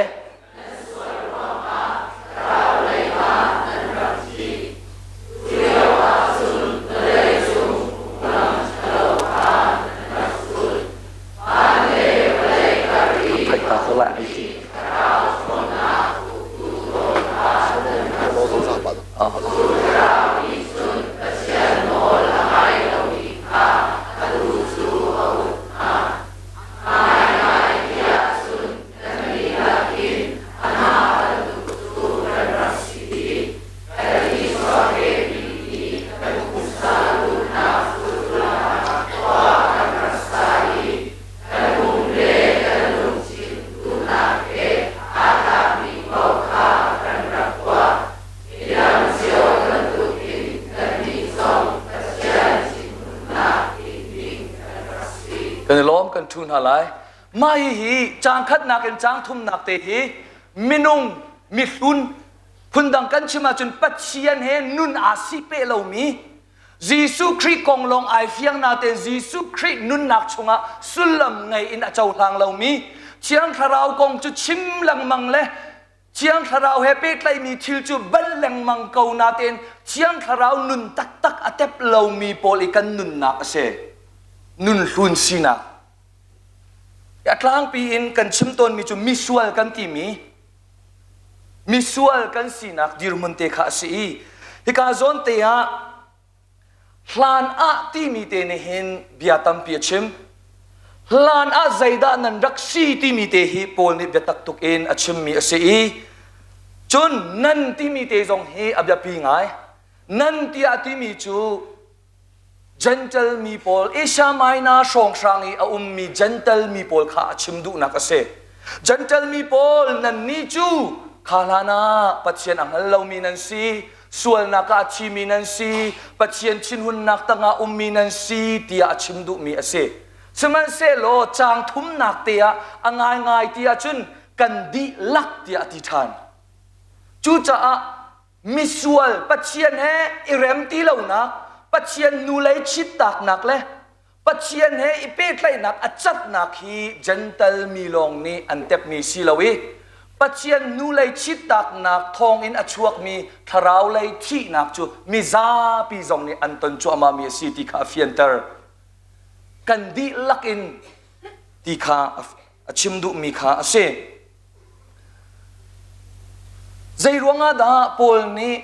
Speaker 1: Kan i lawm kan ṭhu hna lai. Mah hihi caang khatnak in caang thumnak te hi minung mihlun phundang kan chim ahcun Pathian he nun aa sipeh lomi Jesuh Khrih kong lawng ai fiang natein Jesuh Khrih nunnak chungah sullam ngei in a cohlang lomi Thiang Thlarau kong cu chim lengmang le Thiang Thlarau he pehtlaihmi thil cu bal lengmang ko natein Thiang Thlarau nun taktak a tep lomi pawl i kan nunnak a si. Nun hlun sinak. A tlangpi in kan chim tawnmi cu misual kan timi misual kan sinak dirhmun te kha a si i hika zawn te ah hlan ah timi te nih hin bia tampi a chim. Hlan ah zeidah nan rak si timi te hi Paul nih biatak tuk in a chimmi a si i cun nan timi te zong hi a biapi ngai. Nan tiah timi cu. Gentle mi pawl Asia Minor hrawnghrang i a ummi Gentle mi pawl kha a chim duhnak a si. Gentle mi pawl nannih cu kha hlan ah Pathian a hngal lomi nan si, sualnak ah a thimi nan si, Pathian thinhunnak tangah ummi nan si tiah a chim duhmi a si. Sihmanhsehlaw caang thumnak te ah a ngaingai ti ahcun kan dihlak tiah a ti ṭhan. Cucaah misual Pathian he i rem ti lonak, Pathian nulei chittaknak le Pathian he i pehtlaihnak a catnak hi Gentle mi lawng nih an tepmi si lo i Pathian nulei chittaknak thawngin a chuakmi thlarau lei thihnak cu mizapi zong nih an ton cuahmahmi a si ti kha a fianter. Kan dihlak in ti kha a chim duhmi kha a si. Zei ruangah dah Paul nih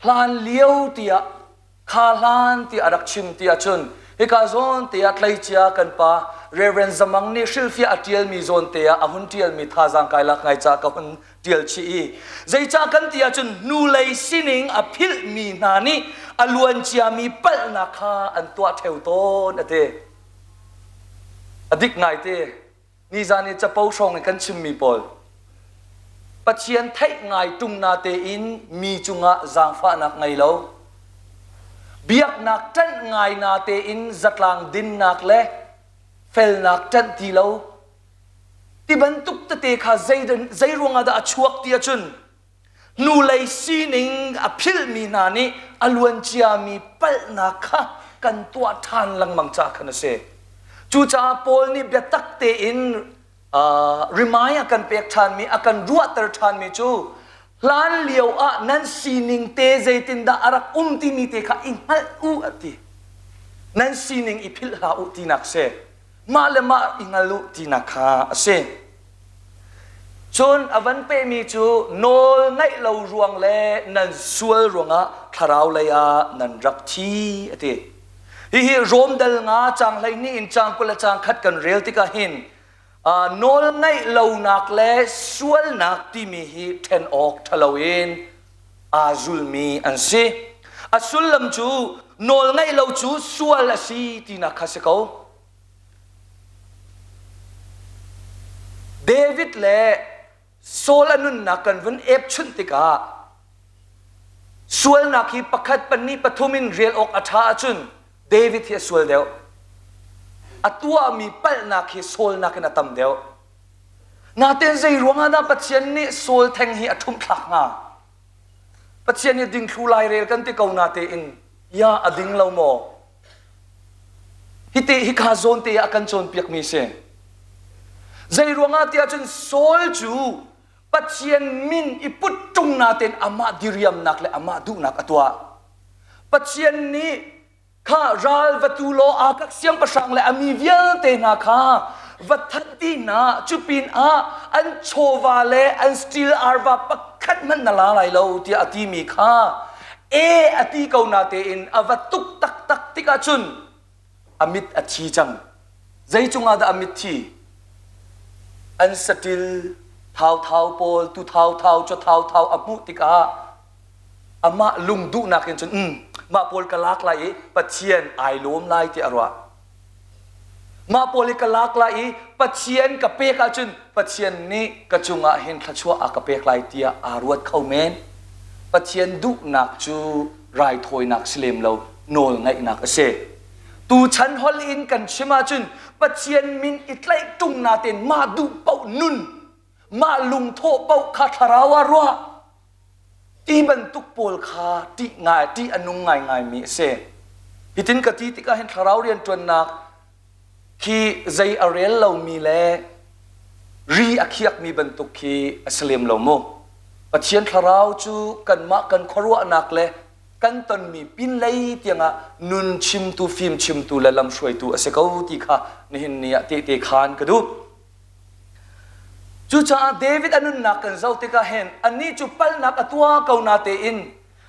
Speaker 1: hlan lio tiah kha hlan tiah a rak chim ti ahcun hika zawn te ah tleicia kan pa Reverend Zamang nih hrilhfiah a ṭialmi zawn te ah a hun ṭialmi thazaang kai lak ngai ca ka hun ṭial chih i zeicah kan ti ahcun hnulei sining a philhmi hna nih a luanciami palhnak kha an tuah ṭheo tawn a ti. A dik ngaite. Nizan i capo hrawng i kan chimmi pawl Pathian theih ngai ṭung na tein mi cungah zaangfahnak ngei lo biaknak ṭanh ngai na tein zatlang dinnak le felnak ṭanh ti lo ti bantuk tete kha zei, zei ruangah dah a chuak ti ahcun hnulei sining a philhmi hna nih a luanciami palhnak kha kan tuah ṭhan lengmang caah khan a si. Cucaah Paul nih biatak tein uh, remind a kan pek ṭhanmi, a kan ruahter ṭhanmi cu hlan lio ah nan sining te zeitindah a rak um timi te kha i hngalh u a ti. Nan sining i philh hlah u tinak si. Mah le mah i hngal u tinak kha a si. Cun a van pehmi cu nawl ngaih lo ruang le nan sual ruangah thlarau lei ah nan rak thi a ti. Hihi Rom dal nga caang 12 in caang 20 le caang khat kan rel tikah hin nawl ngaih lonak le sualnak timi hi ṭhen awk ṭhalo in aa zulmi an si. A sullam cu nawl ngaih lo cu sual a si tinak kha si ko. David le Saul a nunnak kan vun epchunh tikah sualnak hi pakhat pahnih pathum in rel awk a ṭha ahcun David hi a sual deuh. A tuahmi palhnak hi Saul nakin a tam deuh. Natein zei ruangah dah Pathian nih Saul theng hi a ṭhumhthlak hnga? Pathian hi dingthlu lairel kan ti ko natein ya a ding lo maw? Hite hika zawn te ah a kan cawnpiakmi si. Zei ruangah tiah cun Saul cu Pathian min i put ṭung natein amah diriamnak le amah duhnak a tuah. Pathian nih kha ral va tu law Agag siangpahrang le a mi vialte hna kha va that dih hna cu pin ah an chawva le an steel arva pakhat hmanh na la lai lo tiah a timi kha e a ti ko na tein a va tuk taktak tikah cun a mit a thi cang. Zei cungah dah a mit thi? An saṭil thauthau pawl tu thauthau cu thauthau a hmuh tikah amah lung duhnak in cun um mah pawl ka lak lai i Pathian ai lawm lai ti a ruah. Mah pawl hi ka lak lai i Pathian ka pek ahcun Pathian nih ka cungah hin thluachuah a ka pek lai tiah aa ruat kho men. Pathian duhnak cu raithawinak si lem lo nawl ngaihnak a si. Tuchan holh in kan chim ahcun Pathian min i tlaih ṭung natein mah duh paoh nun, mah lungthawh paoh kha thlarau ah ruah ti bantuk pawl kha ṭih ngai ṭih a nung ngaingaimi a si. Hitin ka ti tikah hin thlarau rianṭuannak khi zei a rel lomi le ri a khiakmi bantuk khi a si lem lo mu. Pathian thlarau cu kanmah kan khuaruahnak le kan tonmi pinlei tiangah nun chimtu, fim chimtu le lamhruaitu a si ko ti kha nihin ni ah tehte khaan ka duh. Cucaah David a nunnak kan zoh tikah hin anih cu palhnak a tuah ko na tein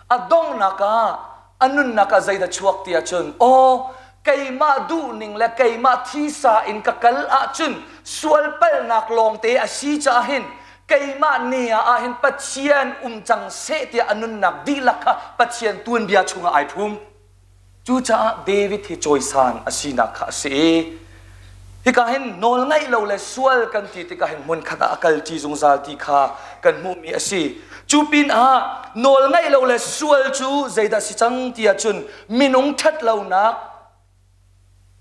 Speaker 1: a donghnak ah a nunnak ah zeidah chuak ti ahcun aw keimah duhning le keimah thisa in ka kal ahcun sual palhnak lawngte a si caah hin keimah ni ah hin Pathian um cang seh tiah a nunnak dihlak kha Pathian tuanbia chungah ai phum. Cucaah David hi cawisan a sinak kha a si i hika hin nawl ngaih lo le sual kan ti tikah hin hmunkhat ah a kalṭi zungzal ti kha kan hmuhmi a si. Cu pinah nawl ngaih lo le sual cu zeidah si cang ti ahcun minung ṭhat lonak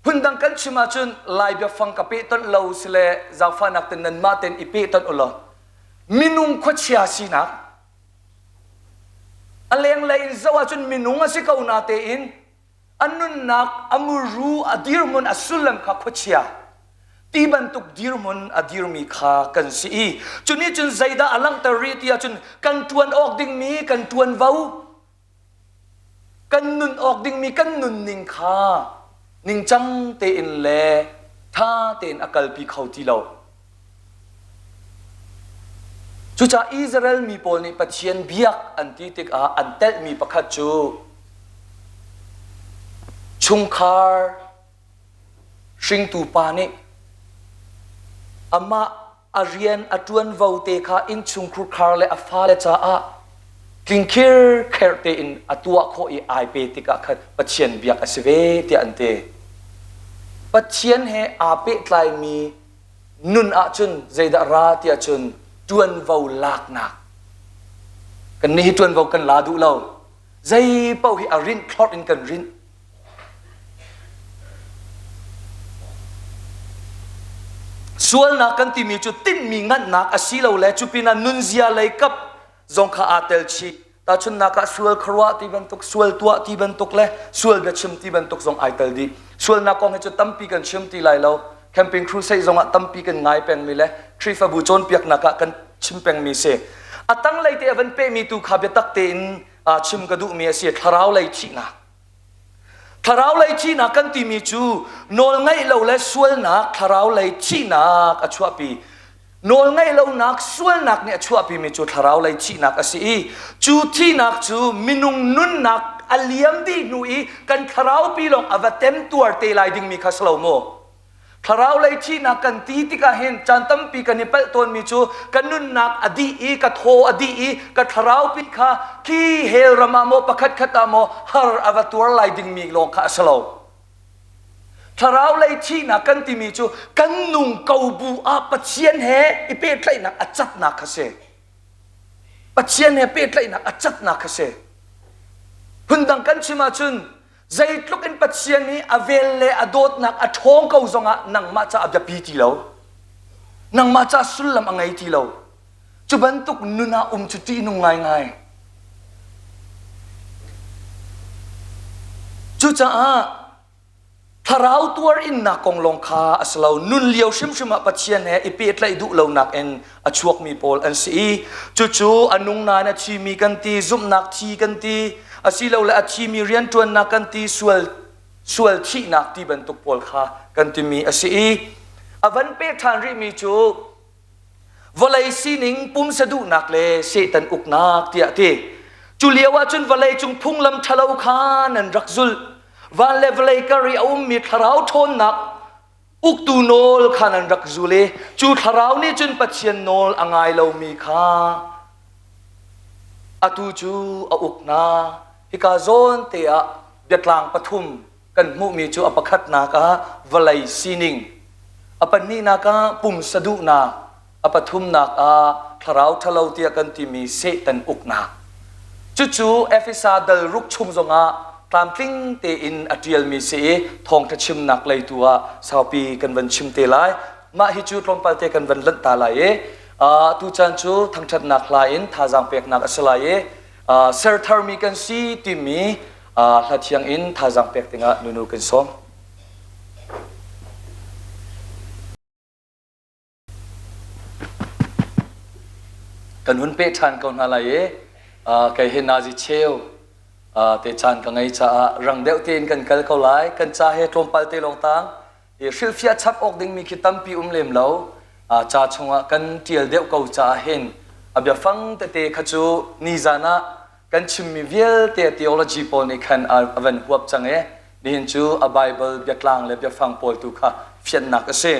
Speaker 1: phundang kan chim ahcun Lai biafang ka pehtonh lo sile zaangfahnak ten nanmah ten i pehtonh u law minung khuachia sinak A lenglei in zoh ahcun minung a si ko natein a nunnak, a muru, a dirhmun, a sullam kha khuachia ti bantuk dirhmun a dirmi kha kan si i cu nih cun zeidah a langhter rih ti ahcun kan ṭuan awk dingmi kan ṭuanvo kan nun awk dingmi kan nunning kha ningcang tein le ṭha tein a kalpi kho ti lo. Cucaah Israel mi pawl nih Pathian biak an ti tikah an telhmi pakhat cu chungkhar hringtu pa nih amah a rian a ṭuanvo te kha innchungkhur khar le a fale caah tling khirkherh tein a tuah khawh i ai pe tikah khan Pathian biak a si ve tiah an ti. Pathian he aa pehtlaimi nun ahcun zeidah ra tiah cun ṭuanvo laknak. Kannih hi ṭuanvo kan la duh lo. Zei paoh hi a rinh thlorh in kan rinh. Sualnak kan timi cu tinhmi nganhnak asilole cu pinah nunzia lei kap zong kha aa tel chih. Tahchunhnak ah sual khuaruah ti bantuk, sual tuah ti bantuk le sual biachim ti bantuk zong ai tel dih. Sualnak kong hi cu tampi kan chim ti lai lo. Camping crusade zong ah tampi kan ngai pengmi le Khrihfabu cawnpiaknak ah kan chim pengmi si. A tanglei te a van pehmi tu kha biatak tein chim ka duhmi a si. Thlarau lei thihnak. Thlarau lei thihnak kan timi cu nawlngaih lo le sualnak thlarau lei thihnak a chuahpi. Nawlngaih lonak sualnak nih a chuahpimi cu thlarau lei thihnak a si i cu thihnak cu minung nunnak a liam dih hnu i kan thlarau pi lawng a va temtuar te lai dingmi kha si lo maw? Thlarau lei thihnak kan ti tikah hin caan tampi kan i palh tawnmi cu ka nunnak a dih i ka thaw a dih i ka thlarau pi kha khi hell ram ah maw pakhat khat ah maw har a va tuar lai dingmi lawng kha a si lo. Thlarau lei thihnak kan timi cu kan nung ko bu ah Pathian he i pehtlaihnak a catnak kha si. Pathian he pehtlaihnak a catnak kha si. Phundang kan chim ahcun Zeitluk in Pathian nih a vel le a dawtnak a ṭhawng ko zongah nangmah ca a biapi ti lo. Nangmah ca sullam a ngei ti lo. Cu bantuk nun ah um cu ṭihnung ngaingai. Cucaah thlarau tuar innak kong lawng kha a si lo. Nun lio hrimhrim ah Pathian he i pehtlaih duh lonak in a chuakmi pawl an si i cucu a nung nain a thimi kan ti, zumhnak thi kan ti, asilole a thimi rianṭuannak kan ti sual sual thihnak ti bantuk pawl kha kan timi a si i a van pek ṭhan rihmi cu vawlei sining pumsa duhnak le Satan uknak tiah ti cu lio ah cun vawlei cung phunglam ṭhalo kha nan rak zulh van le vawlei kar i a ummi thlarau ṭhawnnak uktu nawl kha nan rak zul i cu thlarau nih cun Pathian nawl a ngai lomi kha atu cu a uk hna. Hika zawn te ah biatlang pathum kan hmuhmi cu a pakhatnak ah vawlei sining, a pahnihnak ah pumsa duhnak, a pathumnak ah thlarau ṭhalo tiah kan timi Satan uknak. Cucu Efesa dal ruk chung zongah tlamtling tein a ṭialmi si i thawngṭha chimnak lei tu ah saupi kan van chim te lai. Mah hi cu tlawmpal te kan van lanh ta lai i tuchan cu thangṭhatnak hla in thazaang peknak a si lai i sertharmi kan si timi hla thiang in thazaang pek dingah nunu kan sawm. Kan hun peh ṭhan ko hna lai i kei hi nazi cheu te caan ka ngei caah rang deuh tein kan kal ko lai. Kan ca he tlawmpal te lawng tang i hrilhfiah chap awk dingmi khi tampi um lem lo. Ca chungah kan ṭial deuh ko caah hin a biafang tete kha cu nizan ah kan chimmi vialte theology pawl nih khan a van huap cang i nihin cu a Bible biatlang le biafang pawl tu kha fianhnak a si.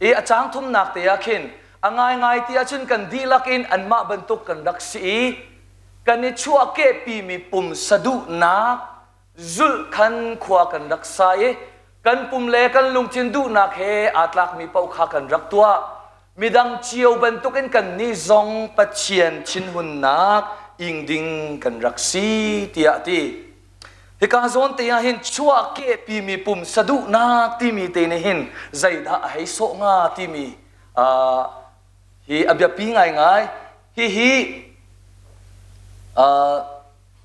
Speaker 1: I a caang thumnak te ah khin a ngaingai ti ahcun kan dihlak in anmah bantuk kan rak si i kan i chuahkehpimi pumsa duhnak zulh khan khua kan rak sa i kan pum le kan lungthin duhnak he aa tlakmi paoh kha kan rak tuah. Midang cio bantukin kannih zong Pathian thinhunnak ing ding kan rak si tiah a ti. Hika zawn te ah hin chuahkehpimi pumsa duhnak timi te nih hin zeidah a hei sawh hnga timi uh, hi a biapi ngaingai. Hihi uh,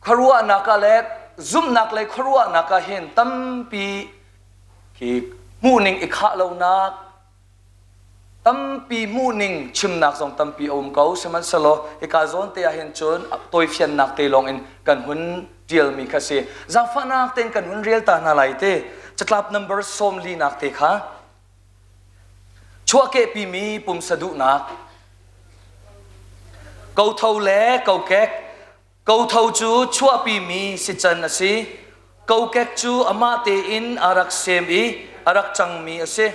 Speaker 1: khuaruahnak ah le zumhnak le khuaruahnak ah hin tampi khi hmuhning i khah lonak tampi hmuhning chimnak zong tampi a um ko sihmanhsehlaw hika zawn te ah hin cun tawifiannak te lawng in kan hun tialmi kha si zaangfahnak tein kan hun rel ta hna lai te catlap number 24 nak te kha chuahkehpimi pumsa duhnak kotho le kokek Kotho cu chuahpimi sican a si. Kokek cu amah tein a rak sem i a rak cangmi a si.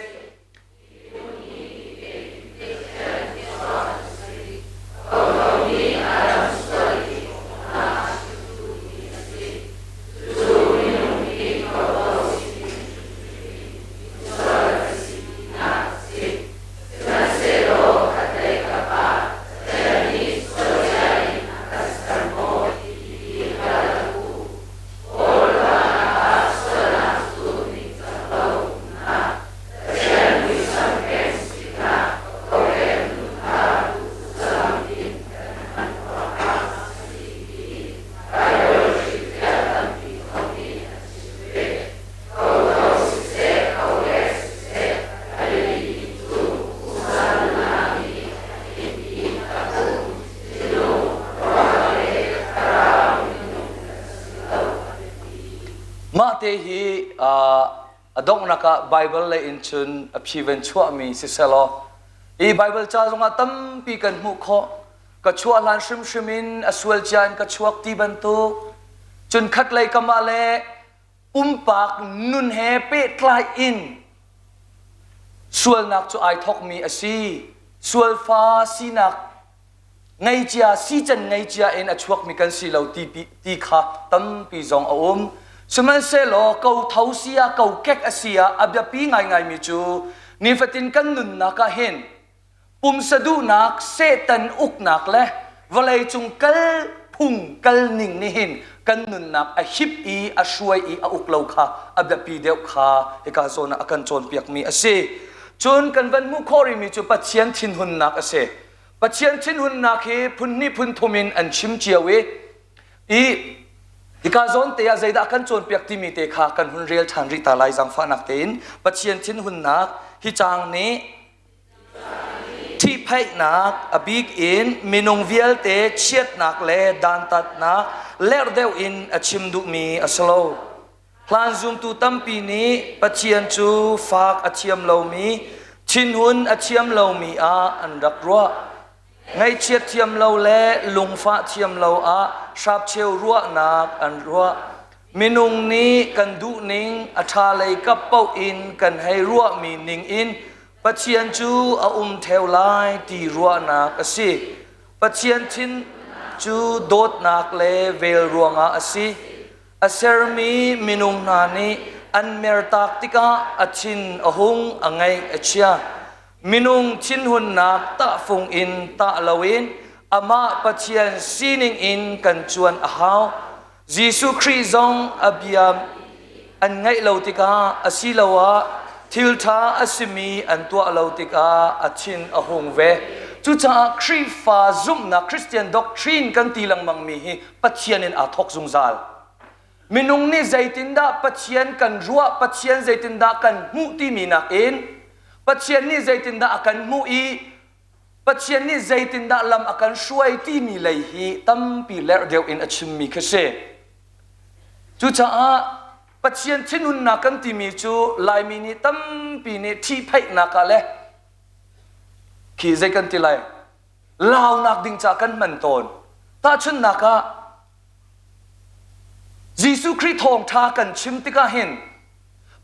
Speaker 2: Sihmanhsehlaw khatlei kap ah Pathian nih sualcia in a kan ser maw ti hi hngal u. Kawl ruahnak ah sualnak cu ningcang lo umnak, Pathian muisam keng sinak kokek nun kha duhsam in kan hman ruangah a si ti Baibal hrilhfiah tampi zong nih a chim ve. Kotho siseh, kokek siseh, a biapi cu pumsa duhnak nih a himmi a pum, thinlung, ruahnak le thlarau minung kan si lo a biapi.
Speaker 1: Mah te hi a donghnak ah Baibal lei in cun a phi van chuahmi siselaw hi Baibal ca zongah tampi kan hmuh khawh. Ka chuah hlan hrimhrim in a sual cia in ka chuak ti bantuk. Cun khatlei kam ah le pumpak nun he pehtlai in sualnak cu ai thokmi a si. Sualfa sinak ngeicia sican ngeicia in a chuakmi kan si lo ti, ti kha tampi zong a um. Sihmanhsehlaw kotho si ah kokek a si ah a biapi ngaingaimi cu nifatin kan nunnak ah hin Pumsa duhnak, Satan uknak le vawleicung kal phung kal ning nih hin kan nunnak a hip i a hruai i a uk lo kha a biapi deuh kha hika zawn ah a kan cawnpiakmi a si. Cun kan van hmuh khawh rihmi cu Pathian thinhunnak a si. Pathian thinhunnak hi phun hnih phun thum in an chim cio i i hika zawn te ah zeidah kan cawnpiak timi te kha kan hun rel ṭhan rih ta lai zaangfahnak tein Pathian thinhunnak hi caang nih Ṭhihphaihnak, a bik in minung vialte chiatnak le dantatnak lerh deuh in a chim duhmi a si lo. Hlan zumtu tampi nih Pathian cu fak a thiam lomi, thinhun a thiam lomi ah an rak ruah. Ngaihchiat thiam lo le lungfah thiam lo ah hrapcheu ruahnak an ruah. Minung nih kan duhning a ṭha lei kap paoh in kan hei ruahmi ning in Pathian cu a um ṭheo lai ti ruahnak a si. Pathian thin cu dawtnak le vel ruangah a si. A sermi minung hna nih an mertak tikah a thin a hung, a ngaih a chia. Minung thinhunnak tahfung in tah loin amah Pathian sining in kan cuan a hau. Jesuh Khrih zong a bia an ngaih lo tikah asiloah thil ṭha a simi an tuah lo tikah a thin a hung ve. Cucaah Khrihfa zumhnak Christian doctrine kan ti lengmangmi hi Pathian in aa thawk zungzal. Minung nih zeitindah Pathian kan ruah, Pathian zeitindah kan hmuh timi nakin Pathian nih zeitindah a kan hmuh i Pathian nih zeitindah lam a kan hruai timi lei hi tampi lerh deuh in a chimmi khi si. Cucaah Pathian thinhunnak kan timi cu Laimi nih tampi nih ṭhihphaihnak ah le khi zei kan ti lai launak ding ca kan hman tawn. Tahchunhnak ah Jesuh Khrih thawngṭha kan chim tikah hin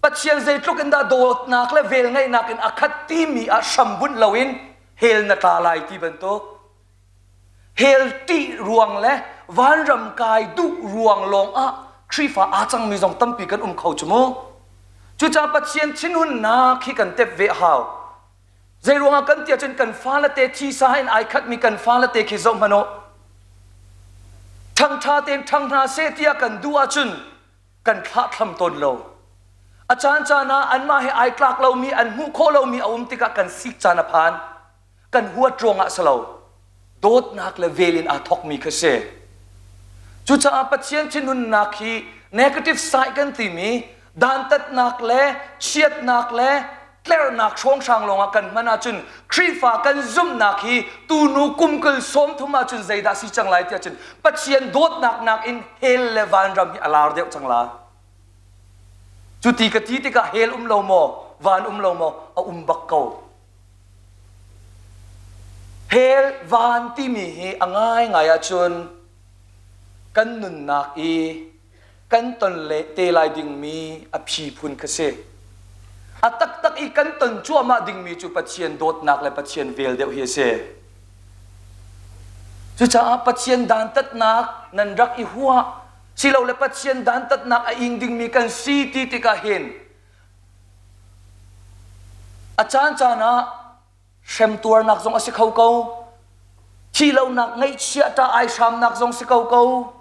Speaker 1: Pathian zeitluk in dah dawtnak le velngeihnak in a khat timi ah hrambunh loin hell na tla lai ti bantuk hell ṭih ruang le vanram kai duh ruang lawngah. Khrihfa aa cangmi zong tampi kan um kho cu mu. Cucaah Pathian thinhunnak hi kan tep ve a hau. Zeiruangah kan ti ahcun kan fale te thisa in ai khatmi kan fale te khi zoh hmanh u. Ṭhangṭha tein ṭhang hna seh tiah kan duh ahcun kan thlahthlam tawn lo. A caan caan ah anmah he ai tlak lomi an hmuh khawh lomi a um tikah kan sik caan a phan. Kan huat ruangah si lo. Dawtnak le vel in aa thawkmi kha si. Cucaah Pathian thinhunnak hi negative side kan timi dantatnak le chiatnak le tlerhnak hrawnghrang lawngah kan hman ahcun Khrihfa kan zumhnak hi tunu kumkul 30 ahcun zeidah si cang lai tiah cun Pathian dawtnak nakin hell le vanram hi a lar deuh cang la. Cu ti ka ti tikah hell um lo maw, van um lo maw, a um bak ko. Hell van timi hi a ngaingai ahcun kan nunnak i kan ton le te lai dingmi a phi phun kha si. A taktak i kan ton cuahmah dingmi cu Pathian dawtnak le Pathian vel deuh hi a si. Cucaah Pathian dantatnak nan rak i huah silole Pathian dantatnak a ing dingmi kan si ti tikah hin A caancaan ah hremtuarnak zong a si kho ko. Thihlonak ngaihchia ṭah aihramnak zong si ko ko.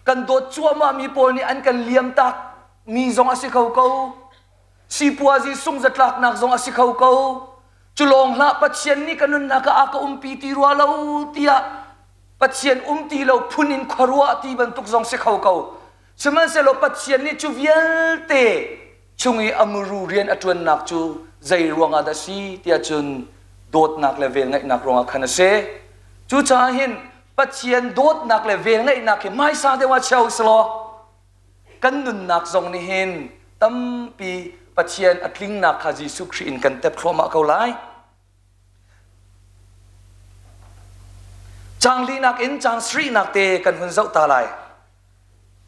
Speaker 1: Kan dawt cuahmahmi pawl nih an kan liamtak mi zong a si kho ko. Sipuazi sungzatlaknak zong a si kho ko. Cu lawng hlah Pathian nih ka nunnak ah a ka umpi ti rua lo tiah Pathian um ti lo phun in khuaruah ti bantuk zong si kho ko. Sihmanhsehlaw Pathian nih cu vialte chung i a muru rian a ṭuannak cu zei ruangah dah si tiah cun dawtnak le velngeihnak ruangah khan a si. Cucaah hin Pathian dawtnak le velngeihnak hi hmaisa deuh ah chia u silaw kan nunnak zong nih hin tampi Pathian a tlingnak kha Jesuh Khrih in kan tep thluahmah ko lai. Caang linak in caang sarihnak te kan hun zoh ta lai.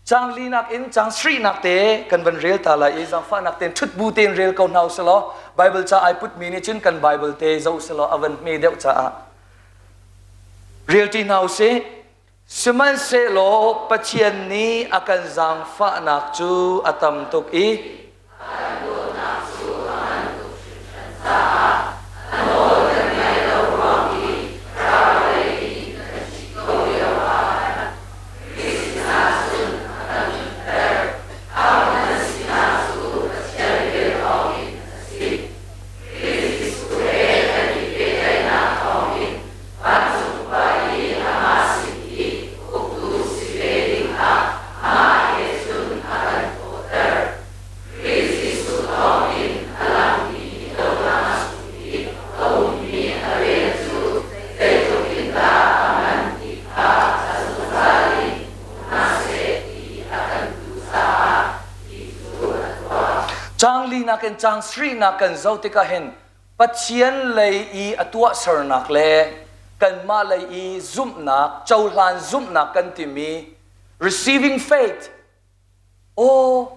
Speaker 1: Caang linak in caang sarihnak te kan van rel ta lai i zaangfahnak tein ṭhut bu tein rel ko hna usih law Bible ca ai putmi nih cun kan Bible te zoh usih law a van hme deuh caah rel ṭi hna usih. Sihmanhsehlaw Pathian nih a kan zaangfahnak cu a tam tuk i
Speaker 2: a kan dawtnak cu a ngan tuk hringhran caah a nawl kan ngaih lo ruang i thlarau lei in kan thih ko lioah khan Khrih sinah cun a kan nunter. Ahohmanh sinah cu Pathian vel thawngin a si. Khrih Jesuh he kan i pehtlaihnak thawngin Vancung khua i amah sin i uktu si ve dingah amah he cun a kan thawhter. Khrih Jesuh thawngin a langmi dawtnak chung i a ummi a vel cu zeitluk in dah a ngan ti kha a zungzal in hmu hna seh ti a kan duh caah ti cu a tuah.
Speaker 1: Caang linak in caang sarihnak kan zoh tikah hin Pathian lei i a tuahsernak le kanmah lei i zumhnak, cohlan zumhnak kan timi receiving faith Aw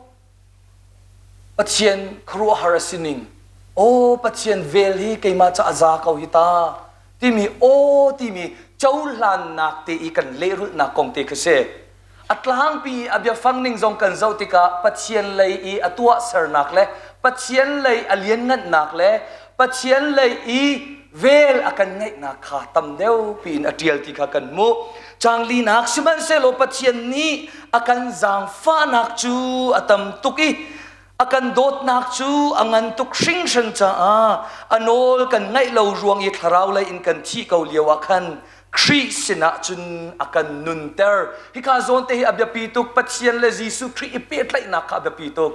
Speaker 1: Pathian khuaruahhar a si ning aw Pathian vel hi keimah ca a za ko hi ta timi aw timi cohlannak te i kan lehrulhnak kong te kha si. A tlangpi a biafang ning zong kan zoh tikah Pathian lei i a tuahsernak le Pathian lei a lianngannak le Pathian lei i vel a kan ngeihnak kha tam deuh piin a ṭial ti kha kan hmuh. Caang linak sihmanhsehlaw Pathian nih a kan zaangfahnak cu a tam tuk i a kan dawtnak cu a ngan tuk hringhran caah a nawl kan ngaih lo ruang i thlarau lei in kan thih ko lio ah khan Khrih sinah cun a kan nunter. Hika zawn te hi a biapi tuk. Pathian le Jesuh Khrih i pehtlaihnak kha a biapi tuk.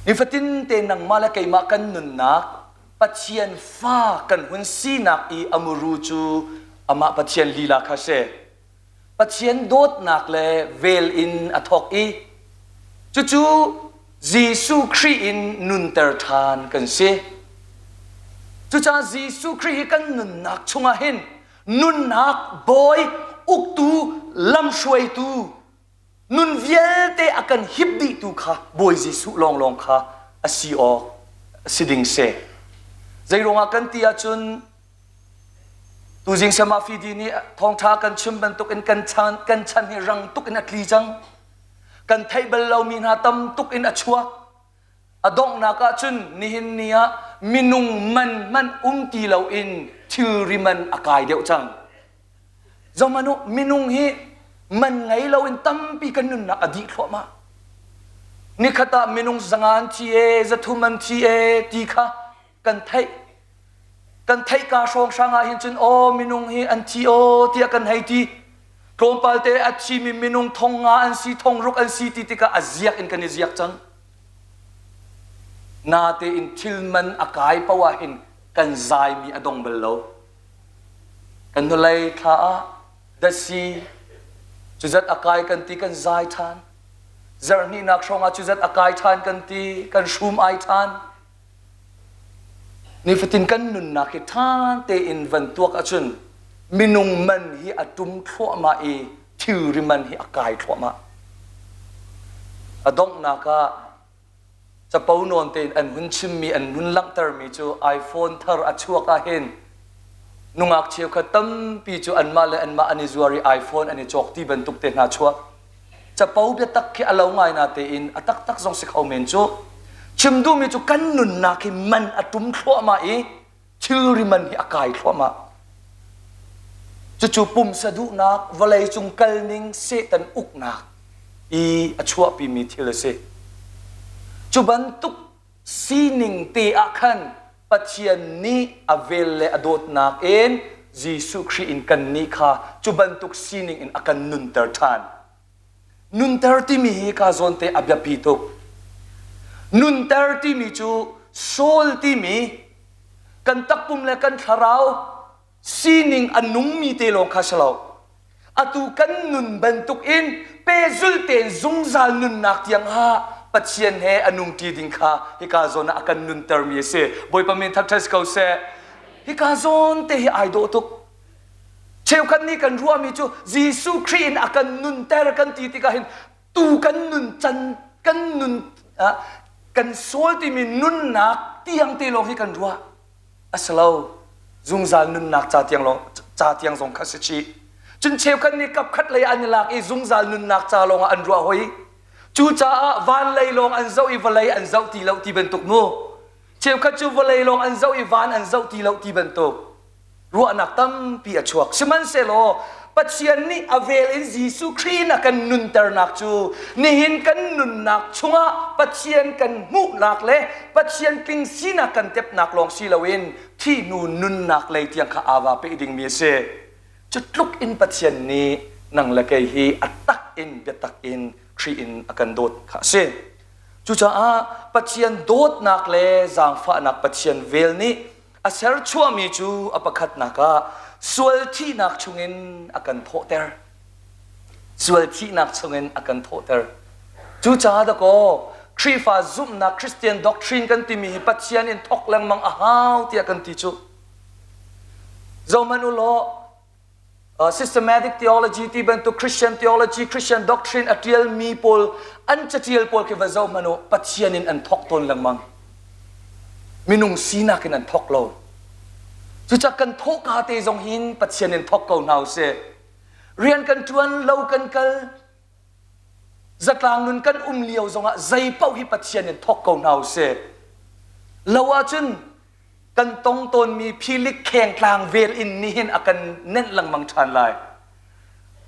Speaker 1: Nifatin te nangmah le keimah kan nunnak Pathian fa kan hun sinak i a muru cu amah Pathian lila kha si. Pathian dawtnak le vel in a thawk i cucu Jesuh Khrih in nunter ṭhan kan si. Cucaah Jesuh Khrih hi kan nunnak chungah hin nunnak bawi, uktu, lamhruaitu, nun vialte a kan hip dihtu kha Bawi Jesuh lawnglawng kha a si awk a si ding si. Zeiruangah kan ti ahcun. Tuzing Shema Fidi nih thawngṭha kan chim bantukin kan chan, kan chan hi rang tuk in a tli cang. Kan theih bal lomi hna tam tuk in a chuak. A donghnak ah cun nihin ni ah minung man hmanh um ti loin thilri man a kai deuh cang. Zohmanh u, minung hi man ngei loin tampi kan nunnak a dih thluahmah. Nikhat ah minung zanga an thi e, 300 an thi e ti kha kan theih. Kan theih ka hrawnghrang ah hin cun aw minung hi an thi aw tiah kan hei ti. Tlawmpal te a thimi minung 5,000 an si, 6,000 an si ti tikah a ziak in kan i ziak cang. Natein thil man a kai paoh ah hin kan zaimi a dong bal lo. Kan hnulei thla ah datsi cuzat a kai kan ti kan zai ṭhan. Zarhhnihnak hrawng ah cuzat a kai ṭhan kan ti kan hrum ai ṭhan. Nifatin kan nunnak hi ṭha tein van tuak ahcun minung man hi a ṭum thluahmah i thilri man hi a kai thluahmah. A donghnak ah capo nawn tein an hun chimmi an hun langhtermi cu iPhone thar a chuak ahhin nungak cheukhat tampi cu anmah le anmah an i zuar i iPhone an i cawk ti bantuk te hna chuak. Capo biatak khi a lo ngai na tein a taktak zong si kho men cu. Chim duhmi cu kan nunnak hi man a tum thluahmah i thilri man hi a kai thluahmah. Cucu pumsa duhnak, vawleicung kalning, Satan uknak i a chuahpimi thil a si. Cu bantuk sining te ah khan Pathian nih a vel le a dawtnak in Jesuh Khrih in kannih kha cu bantuk sining in a kan nunter ṭhan. Nunter timi hi ka zawn te a biapi tuk. Nunter timi cu soul timi kan takpum le kan thlarau sining a nungmi te lawng kha si lo. Atu kan nun bantuk in pehzulh tein zungzal nunnak tiang ah Pathian he a nungṭi ding kha hika zawn ah a kan nuntermi a si. Bawipa min thangṭhat si ko seh. Hika zawn te hi ai dawh tuk. Cheukhat nih kan ruahmi cu Jesuh Khrih in a kan nunter kan ti tikah hin tu kan nun can kan nun kan soul timi nunnak tiang te lawng hi kan ruah. A si lo. Zungzal nunnak ca tiang lawng ca tiang zong kha si chih. Cun cheukhat nih kapkhat lei an i lak i zungzal nunnak ca lawng ah an ruah hoi. Cucaah van lei lawng an zoh i vawlei an zoh ti lo ti bantuk mu. Cheukhat cu vawlei lawng an zoh i van an zoh ti lo ti bantuk. Ruahnak tampi a chuak. Sihmanhsehlaw Pathian nih a vel in Jesuh Khrih in a kan nunternak cu nihin kan nunnak chungah Pathian kan hmuhnak le Pathian tling sinak kan tepnak lawng si loin thih hnu nunnak lei tiang kha aa va peh dingmi a si. Cu tluk in Pathian nih nang le kei hi a tak in biatak in Khrih in a kan dawt kha a si. Cucaah Pathian dawtnak le zaangfahnak Pathian vel nih a serchuahmi cu a pakhatnak ah sual thihnak chungin a kan thawhter. Sual thihnak chungin a kan thawhter. Cucaah dakaw Khrihfa zumhnak Christian doctrine kan timi hi Pathian in thawk lengmang a hau tiah kan ti cu. Zohmanh u law systematic theology ti bantuk Christian theology, Christian doctrine a ṭialmi pawl an caṭial pawl khi va zoh hmanh u Pathian in an thawk tawn lengmang. Minung sinak in an thawk lo. Cucaah kan thawhka te zong hin Pathian in thawk ko hna usih. Rian kan ṭuan, lo kan kal, zatlang nun kan um lio zongah zei paoh hi Pathian in thawk ko hna usih. Lo ahcun kan tong tawnmi philik khengtlang vel in nihin a kan nenh lengmang ṭhan lai.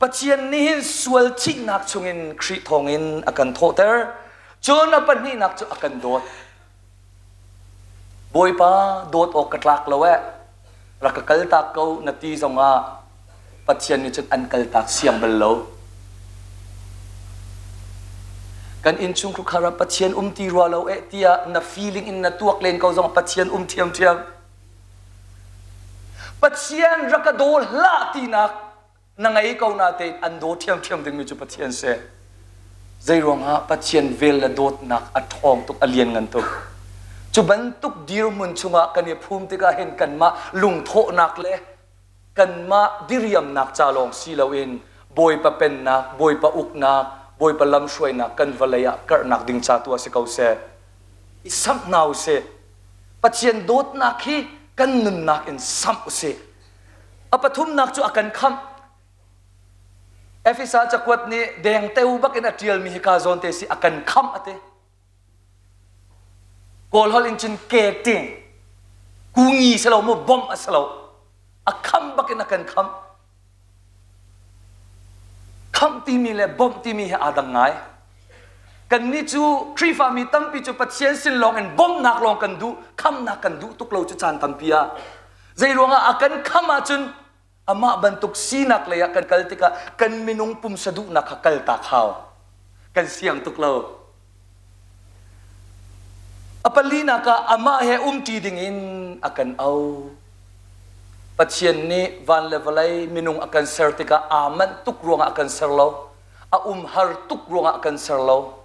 Speaker 1: Pathian nihin sual thihnak chungin Khrih thawngin a kan thawhter. Cun a pahnihnak cu a kan dawt. Bawipa dawt awk ka tlak lo eh. Rak ka kaltak ko na ti zongah Pathian nih cun an kaltak siang bal lo. Kan innchungkhar ah Pathian um ti rua lo eh tiah na feeling in na tuak len ko zong Pathian um ṭhiamṭhiam. Pathian rak ka daw hlah tinak na ngei ko na tein an daw ṭhiamṭhiam dingmi cu Pathian si. Zeiruangah Pathian vel le dawtnak a ṭhawng tuk, a lianngan tuk. Cu bantuk dirhmun chungah kan i phum tikah hin kanmah lungthawhnak le kanmah diriamnak ca lawng si loin Bawipa pennak, Bawipa uknak, Bawipa lamhruainak kan vawlei ah karhnak ding ca tu ah si ko seh. I samh hna usih. Pathian dawtnak hi kan nunnak in samh usih. A pathumnak cu a kan khamh. Efesa cakuat nih dengteo bak in a ṭialmi hika zawn te si a kan khamh a ti. Kawl holh in cun ke ting kungi si lo mu bomb a si lo. A khamh bak in a kan khamh. Khamh timi le bawmh timi hi aa dang ngai. Kannih cu Khrihfami tampi cu Pathian sin lawng in bawmhnak lawng kan duh, khamhnak kan duh tuk lo cu caan tampi ah. Zei ruangah a kan khamh ahcun amah bantuk sinak lei ah kan kal tikah kan minung pumsa duhnak kha kaltak hau. Kan siang tuk lo. A palinak ah amah he umṭi dingin a kan auh. Pathian nih van le vawlei minung a kan ser tikah aa manh tuk ruangah a kan ser lo. A umhar tuk ruangah a kan ser lo.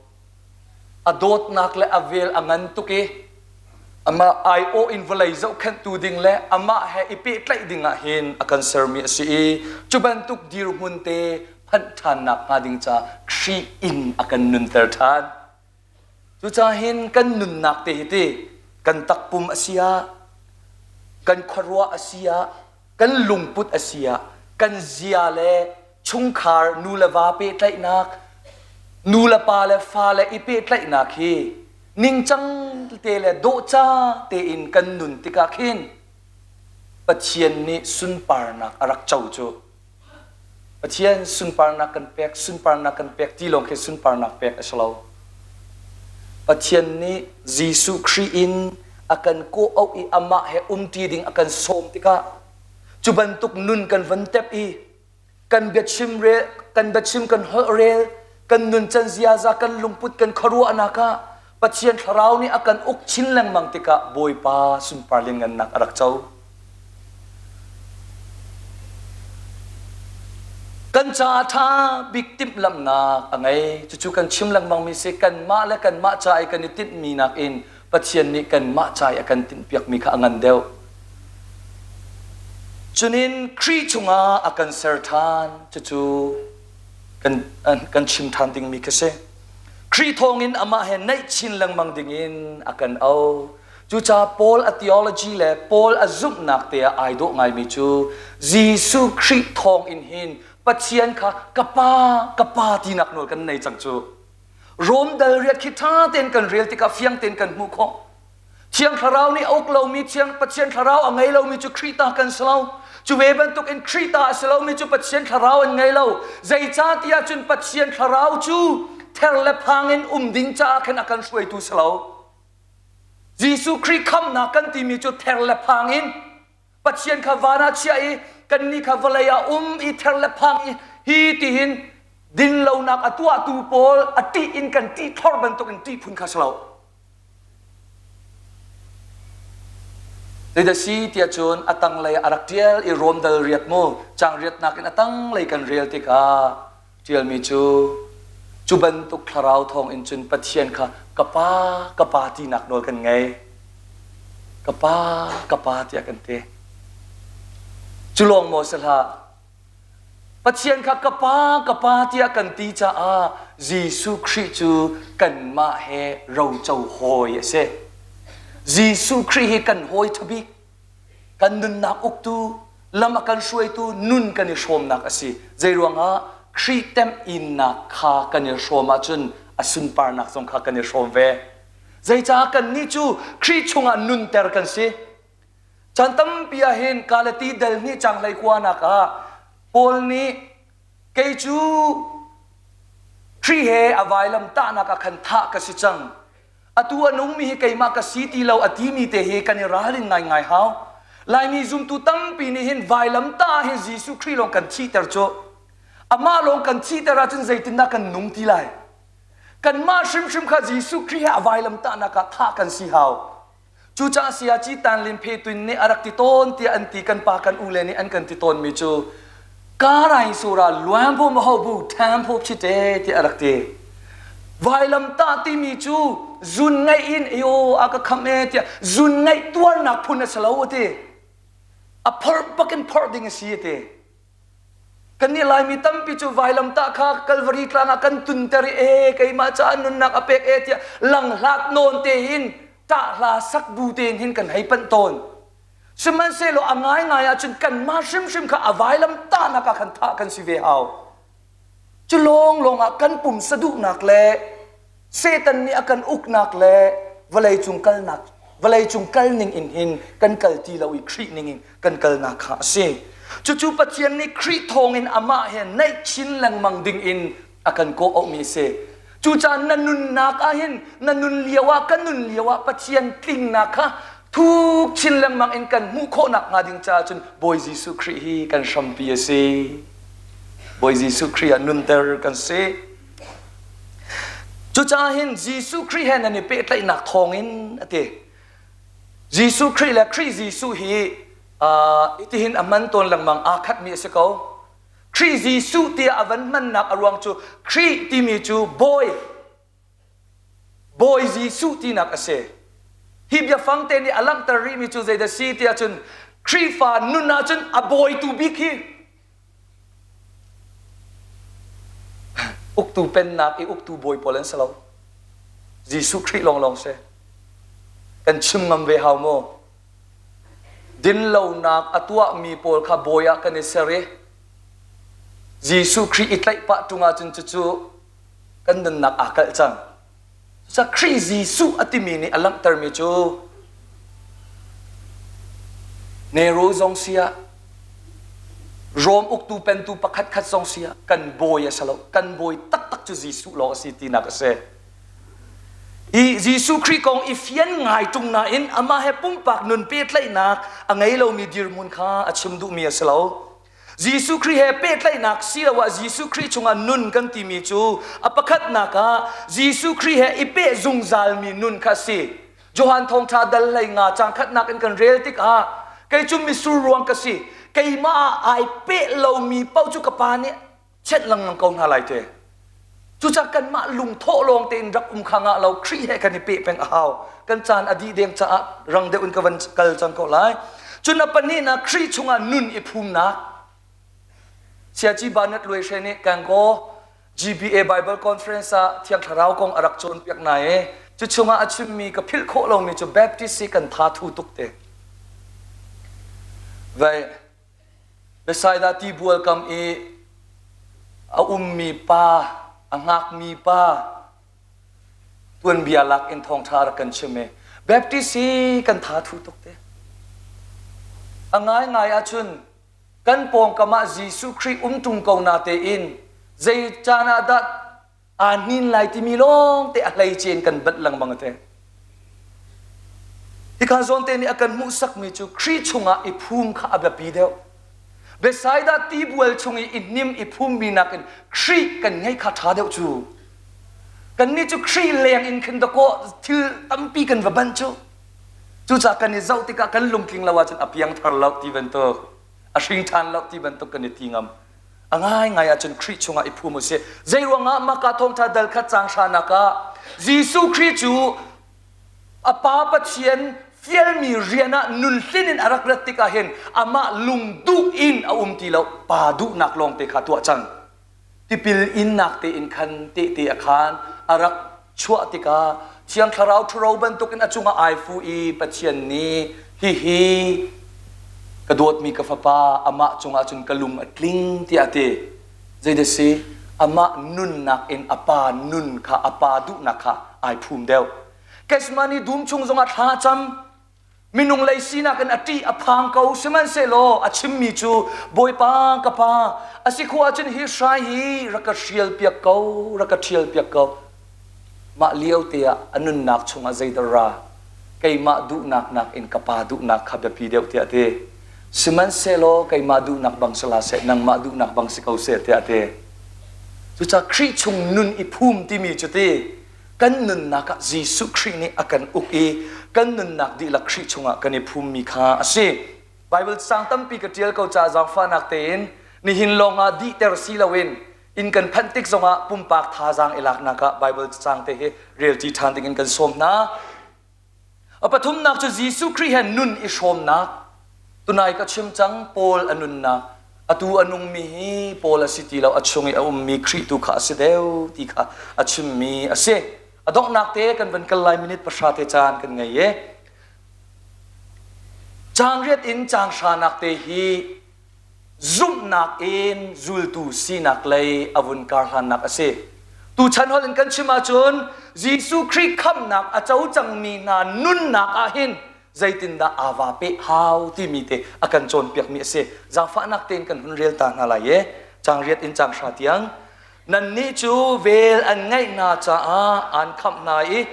Speaker 1: A dawtnak le a vel a ngan tuk i amah aiawh in vawlei zohkhenhtu ding le amah he i pehtlaih dingah hin a kan sermi a si i cu bantuk dirhmun te phanh ṭhannak hnga ding ca Khrih in a kan nunter ṭhan. Cucaah hin kan nunnak te hi ti kan takpum a si ah, kan khuaruah a si ah, kan lungput a si ah, kan zia le chungkhar nu le va pehtlaihnak, nu le pa le fa le i pehtlaihnak hi ningcang te le dawhca tein kan nun tikah khin Pathian nih sunparnak a rak co cu. Pathian sunparnak kan pek, sunparnak kan pek ti lawng khi sunparnak pek a si lo. Pathian nih Jesuh Khrih in a kan kawh auh i amah he umṭi ding a kan sawm tikah cu bantuk nun kan van tep i kan biachim rel, kan biachim kan holh rel, kan nuncan ziaza, kan lungput, kan khuaruahnak ah Pathian thlarau nih a kan uk chin lengmang tikah Bawipa sunpar lianngannak a rak co. Kan caah ṭha bik timhlamhnak a ngei. Cucu kan chim lengmangmi si kanmah le kanmah ca i kan i tinhmi nakin Pathian nih kanmah ca i a kan tinhpiakmi kha a ngan deuh. Cunin Khrih chungah a kan ser ṭhan. Cucu kan, kan chim ṭhan dingmi khi si. Khrih thawngin amah he naih chin lengmang dingin a kan auh. Cucaah Paul a theology le Paul a zumhnak te ah ai dawh ngaimi cu Jesuh Khrih thawngin hin Pathian kha ka Pa, ka Pa tinak nawl kan nei cang cu. Rom dal riat khi ṭha tein kan rel tikah fiang tein kan hmuh khawh. Thiang Thlarau nih a uk lomi Thiang Pathian Thlarau a ngei lomi cu Khrih ta kan si lo. Cu ve bantuk in Khrih ta a si lomi cu Pathian Thlarau an ngei lo. Zeicahtiah cun Pathian Thlarau cu ther le phang in um ding caah khan a kan hruaitu si lo. Jesuh Khrih khamhnak kan timi cu ther le phang in Pathian kha van ah chiah i kannih kha vawlei ah um i ther le phang i hi tihin dinlonak a tuahtu pawl a ṭih in kan ṭih thlor bantuk in ṭih phun kha si lo. Zeidah si tiah cun a tanglei a rak ṭial i Rom dal riat mu caang riatnak in a tanglei kan rel tikah ṭialmi cu cu bantuk thlarau thawng in cun Pathian kha ka pa ka pa tinak nawl kan ngei. Ka pa ka pa tiah kan ti. Cu lawng maw si hlah Pathian kha ka Pa, ka Pa tiah kan ti caah Jesuh Khrih cu kanmah he roco hawi a si. Jesuh Khrih hi kan hawi ṭha bik, kan nunnak uktu, lam a kan hruaitu, nun kan i hrawmnak a si. Zeiruangah Khrih temhinnak kha kan i hrawm ahcun a sunparnak zong kha kan i hrawm ve. Zeicah kannih cu Khrih chungah nunter kan si. Chan tampi ah hin Galati dal hnih cang hlei kuanak ah Paul nih kei cu Khrih he a vailam tahnak ah khan thah ka si cang. Atu a nungmi hi keimah ka si ti lo a timi te hi kan i ralrin ngaingai hau. Laimi zumtu tampi nih hin vailam tah ah hin Jesuh Khrih lawng kan thihter cu. Amah lawng kan thihter ahcun zeitindah kan nung ti lai? Kanmah hrimhrim kha Jesuh Khrih he a vailam tahnak ah thah kan si hau. Cucaah Sayaci Tan Lin Phe Twin nih a rak ti tawn tiah an ti kan pa kan ule nih an kan ti tawnmi cu Karai sura luan phu ma ho bu tham phu phi te tiah a rak ti. Vailamtah timi cu zun ngaih in ayo a ka kham e tiah zun ngaih tuarnak phun a si lo a ti. A phorh bakin phorh ding a si a ti. Kannih Laimi tampi cu vailamtah kha Kalvari tlang ah kan tunter i e keimah caah nunnak a pek e tiah langhlat nawn tein ṭah hla sak bu tein hin kan hei panh tawn. Sihmanhsehlaw a ngaingai ahcun kanmah hrimhrim kha a vailam tahnak ah khan thah kan si ve hau. Cu lawnglawng ah kan pumsa duhnak le Satan nih a kan uknak le vawleicung kalnak vawleicung kal ning in hin kan kal ti lo i Khrih ning in kan kalnak kha a si. Cucu Pathian nih Khrih thawngin amah he naih chin lengmang ding in a kan kawh auhmi a si. Cucaah na nunnak ah hin na nun lio ah kan nun lio ah Pathian tlingnak kha thuk chin lengmang in kan hmuh khawhnak hnga ding caah cun Bawi Jesuh Khrih hi kan hrampi a si. Bawi Jesuh Khrih ah nunter kan si. Cucaah hin Jesuh Khrih he nan i pehtlaihnak thawngin a ti. Jesuh Khrih le Khrih Jesuh hi uh, itihin a hman tawn lengmang aa khatmi a si ko. Khrih Jesuh tiah a van hmannak a ruang cu Khrih timi cu bawi Bawi Jesuh tinak a si. Hi biafang te nih a langhter rihmi cu zeidah si tiah cun Khrihfa nun ahcun a bawitu bik hi uktu pennak i uktu bawi pawl an si lo. Jesuh Khrih lawnglawng si. Kan chim ngam ve hau maw? Dinlonak a tuahmi pawl kha bawi ah kan i ser i Jesuh Khrih i tlaih pah ṭung ahcun cucu kan nunnak aa kalh cang. Cucaah Khrih Jesuh a timi nih a langhtermi cu Nero zong si ah Rom uktu pentu pakhat khat zong si ah kan bawi a si lo. Kan bawi taktak cu Jesuh lawng a si tinak a si. Hi Jesuh Khrih kong i fian ngai ṭung nain amah he pumpak nun pehtlaihnak a ngei lomi dirhmun kha a chim duhmi a si lo. Jesuh Khrih he pehtlaihnak siloah Jesuh Khrih chungah nun kan timi cu a pakhatnak ah Jesuh Khrih he i peh zungzalmi nun kha a si. Johan Thawngṭha dal hlei nga caang khatnak in kan rel tikah kei cu misur ruang ka si keimah ah ai peh lomi paoh cu ka pa nih chenh lengmang ko hna lai te. Cucaah kanmah lungthawh lawng tein rak um kha ngah lo Khrih he kan i peh peng a hau. Kan caan a dih deng caah rang deuh in ka van kal cang ko lai. Cun a pahnihnak Khrih chungah nun i phumnak. Siaci Barnett Luai Hre nih Kangaw GBA Bible Conference ah Thiang Thlarau kong a rak cawnpiak na i cu chungah a chimmi ka philh khawh lomi cu Baptist hi kan tha thu tuk te. Vai Bethsaida tibual kam i a ummi pa, a ngakmi pa tuanbia lak in thawngṭha rak kan chim i Baptist hi kan tha thu tuk te. A ngaingai ahcun kan pawngkam ah Jesuh Khrih um ṭung ko na tein zei caan ah dah aa hnin lai timi lawng te a hleice in kan banh lengmang te. Hika zawn te nih a kan hmuhsakmi cu Khrih chungah i phum kha a biapi deuh. Bethsaida tibual chung i i hnim i phummi nakin Khrih kan ngeih kha ṭha deuh cu. Kannih cu Khrih leng in khin dakaw thil tampi kan va banh cu. Cucaah kan i zoh tikah kan lungtling lo ahcun a piangthar lo ti bantuk, a hring ṭhan lo ti bantuk kan i ti ngam. A ngaingai ahcun Khrih chungah i phum u sih. Zei ruangah Maka thawngṭha dal khat caang hranak ah Jesuh Khrih cu a Pa Pathian fialmi rian ah nunhlin in a rak rat tikah hin amah lungduh in a um ti lo, Pa duhnak lawngte kha tuah cang. Tipil innak tein khan tehte a khaan a rak chuah tikah Thiang Thlarau ṭhuro bantukin a cungah ai fu i Pathian nih hihi ka dawtmi ka fapa amah cungah cun ka lung a tling tiah a ti. Zeidah si? Amah nunnak in a pa nun kha a pa duhnak kha ai phum deuh. Gethsemane dum chung zongah thla a cam. Minung lei sinak in a ṭih a phang ko sihmanhsehlaw a chimmi cu Bawipa ka pa a si khawh ahcun hi hrai hi rak ka hrialpiak ko rak ka ṭhialpiak ko mah lio te ah a nunnak chungah zeidah ra keimah duhnak nakin ka pa duhnak kha biapi deuh tiah a ti sihmanhsehlaw keimah duhnak bang si hlah seh nangmah duhnak bang si ko seh tiah a ti cucaah Khrih chung nun i phum timi cu ti kan nunnak ah Jesuh Khrih nih a kan uk i kan nunnak dihlak Khrih chungah kan i phummi kha a si. Bible cang tampi ka ṭial ko caah zaangfahnak tein nihin lawngah dihter si loin inn kan phanh tik zongah pumpak thazaang i laknak ah Bible cang te hi relṭi ṭhan dingin kan sawm hna. A pathumnak cu Jesuh Khrih he nun i hrawmnak. Tunai ka chim cang Paul a nunnak. Atu a nungmi hi Paul a si ti lo, a chung i a ummi Khrih tu kha a si deuh ti kha a chimmi a si. A donghnak te kan van kal lai minute pahra te caan kan ngei i. Caang riat in caang hranak te hi zumhnak in zultu sinak lei a vun karhlannak a si. Tuchan holh in kan chim ahcun Jesuh Khrih khamhnak a co cangmi hna nunnak ah hin zeitindah aa va peh hau timi te a kan cawnpiakmi a si. Zaangfahnak tein kan hun rel ta hna lai i caang riat in caang hra tiang. Nannih cu vel an ngeih hna caah aan khamh hna i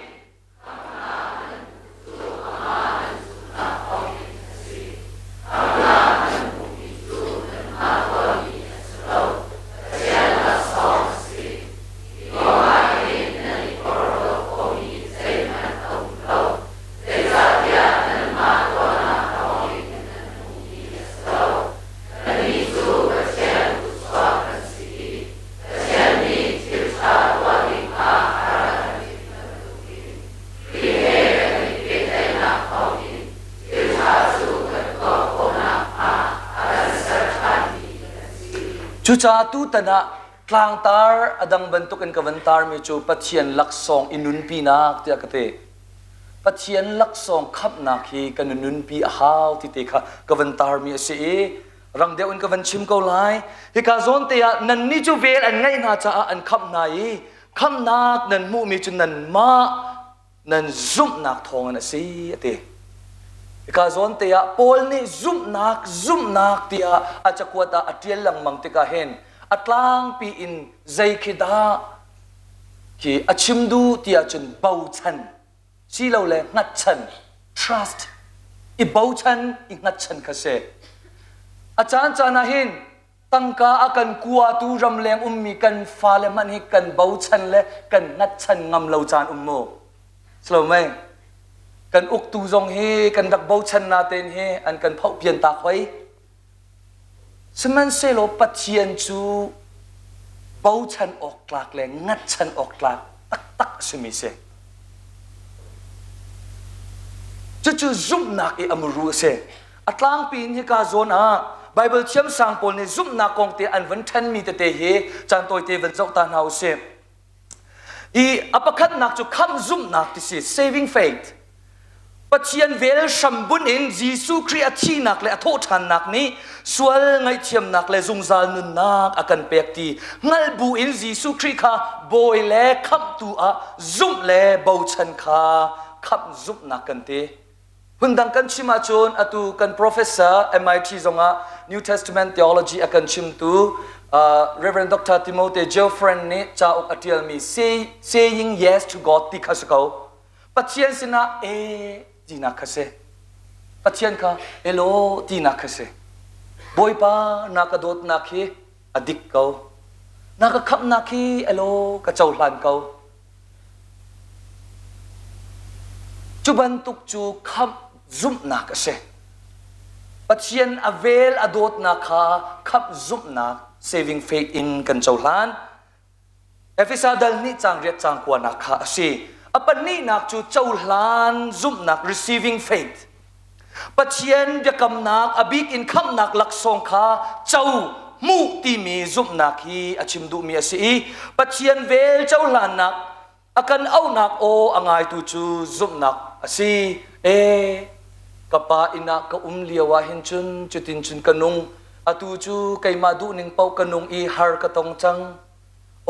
Speaker 1: Cucaah tutan ah tlangtar a dang bantukin ka van tarmi cu Pathian laksawng i nunpinak tiah ka ti. Pathian laksawng khamhnak hi kan i nunpi a hau ti te kha ka van tarmi a si i rang deuh in ka van chim ko lai. Hika zawn te ah nannih cu vel an ngeih hna caah an khamh hna i khamhnak nan hmuhmi cu nanmah nan zumhnak thawngin a si a ti. Hika zawn te ah Paul nih zumhnak zumhnak tiah a cakuat ah a ṭial lengmang tikah hin a tlangpi in zei khi dah khi a chim duh ti ahcun bochan silole hngatchan trust i bochan i hngatchan kha si. A caan caan ah hin tangka a kan kuatu ramleng ummi kan fale hmanh hi kan bochan le kan hngatchan ngam lo caan um mu. Silo mei kan uktu zong hi kan rak bochan natein hi an kan phoh pian tak hoi. Sihmanhsehlaw Pathian cu bochan awk tlak le ngatchan awk tlak taktak a simi si. Cucu zumhnak i a muru a si. A tlangpi in hika zawn ah Baibal thiamsang pawl nih zumhnak kong te an van ṭhenmi tete hi caan tawite van zoh ta hna u sih. I a pakhatnak cu khamh zumhnak ti si, saving faith. Pathian vel hrambunh in Jesuh Khrih a thihnak le a thawhṭhannak nih sual ngaihthiamnak le zungzal nunnak a kan pek ti hngalh bu in Jesuh Khrih kha Bawi le Khamhtu ah zumh le bochan kha khamh zumhnak kan ti. Phundang kan chim ahcun atu kan professor MIT zongah New Testament theology a kan chimtu Reverend Dr. Timothy Geoffren nih cauk a ṭialmi Saying Yes to God ti kha si ko. Pathian sinah e tinak kha si. Pathian kha elaw tinak kha si. Bawipa na ka dawtnak hi a dik ko. Na ka khamhnak hi elaw ka cohlan ko. Cu bantuk cu khamh zumhnak a si. Pathian a vel a dawtnak kha khamh zumhnak saving faith in kan cohlan. Efesa dal nih caang riat caang kuanak kha a si. A pahnihnak cu cohlan zumhnak receiving faith. Pathian biakamnak a bik in khamhnak laksawng kha co hmuh timi zumhnak hi a chim duhmi a si i Pathian vel cohlannak a kan auhnak aw a ngaitu cu zumhnak a si. E ka pa inn ah ka um lio ah hin cun cutin cun ka nung atu cu keimah duhning paoh ka nung i har ka tong cang.